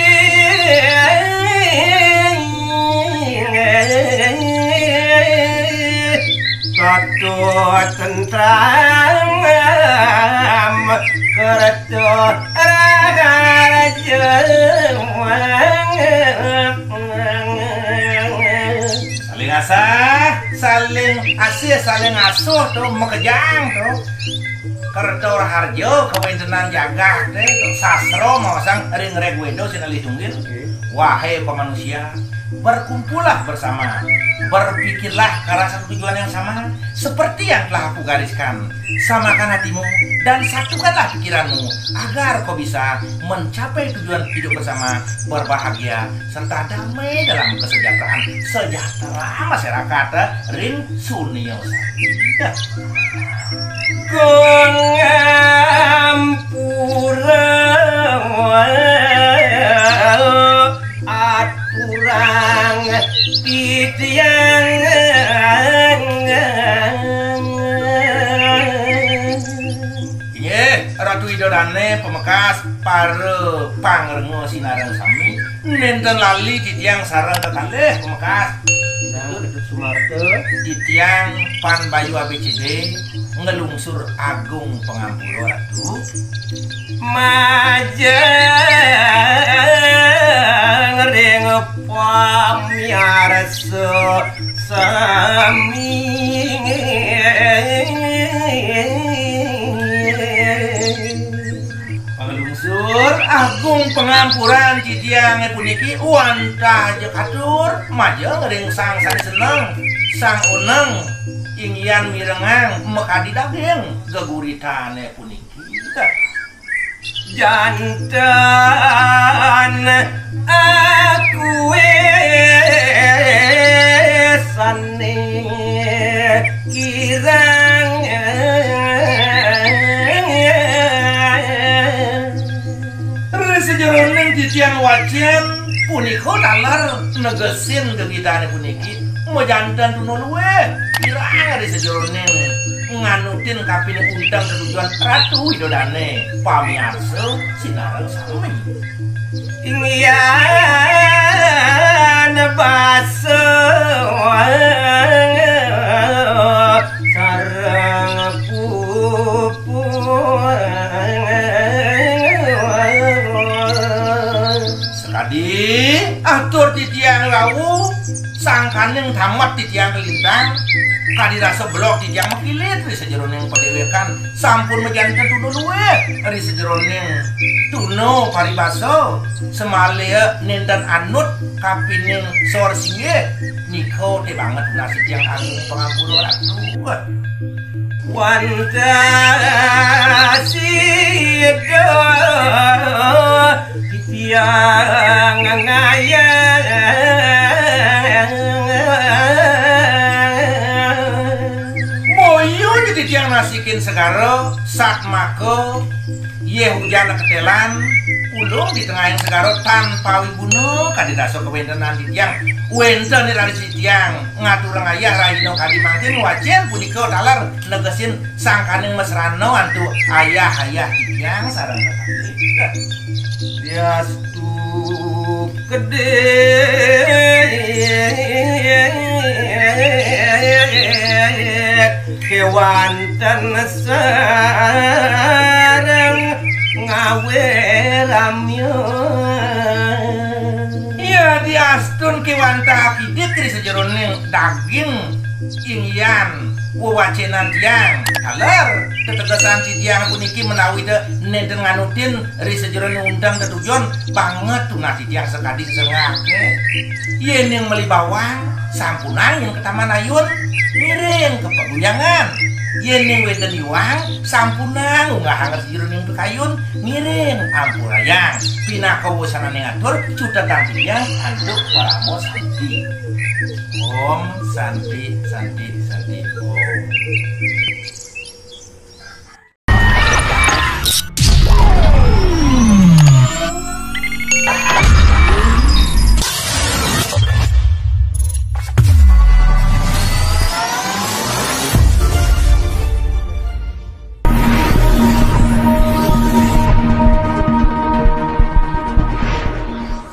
tata tentram kerta raharja. Saling asah, saling asih, saling asuh to, makejang to. Kerta raharja, kawéntenan jagat, eh, sastra maosang ring Rig Weda sinalih tunggil. Oke. Wahai pamanusia, berkumpullah bersama, berpikirlah ke arah satu tujuan yang sama, seperti yang telah aku gariskan. Samakan hatimu dan satukanlah pikiranmu, agar kau bisa mencapai tujuan hidup bersama, berbahagia, serta damai dalam kesejahteraan, sejahtera masyarakat, eh, ring sunia. Kong ampura aturang titiang. Inggih, Ratu Ida Dané, pamekas, para pangrenga sinareng sami, nénten lali titiang sareng kekalih, pamekas. Nah, Ketut Sumarta. Titiang Pan Bayu A B C D, nglungsur agung pangampura, Ratu. Majeng ring pamiarsa sami. Panglungsur agung pangampuran titiangé puniki wantah ja katur, majeng ring sang sané seneng, sang oneng, inggihan mirengang makadi daging geguritané puniki. Janten akué sané kirang. Ri sajeroning titiang wacén punika taler negesin gegitané puniki, majanten tuna luih kirang ri sajeroning nganutin kapining unteng tetujon Ratu Ida Dané, pamiarsa sinareng sami. Inggihan basa sareng pupur. Sakadi atur titiang rauh, sangkaning tamet titiang kalintang, kadi rasa belog titiang makilit ri sajeroning padéwékan, sampun majanten tuna luih ri sajeroning tuna paribasa, samaliha nénten anut kapining sor singgih, nika té banget nasib titiang agung pangampura Ratu. Wantah sida titiang ngayang. Boya ja titiang nasikin segara, satmaka Yéh hujan ketélan, ulung di tengahing segara tanpa wiguna kadi rasa kawéntenan titiang. Wénten iraris titiang ngaturang ayah rahina kadi mangkin, wacén punika taler negesin sangkaning mesrana antuk ayah-ayah titiang sareng kakasih. Diastu kedé kéwanten sareng ngawé ramya. Iya, diastun kéwantah kidik ri sajeroning daging inggihan wewacénan tiang. Taler, tetegesan titiang puniki menawi té nénten nganutin ri sajeroning undang tetujon banget tunas titiang sakadi sesengake. Yéning meli bawang, sampunang yén ka Taman Ayun, ngiring ka pagunjangan. Yéning wénten iwang, sampunang unggahang ri sajeroning pikayun, ngiring ampurayang. Pinaka wusananing atur, cutetang titiang antuk parama santi. Om Santi, Santi, Santi, Om.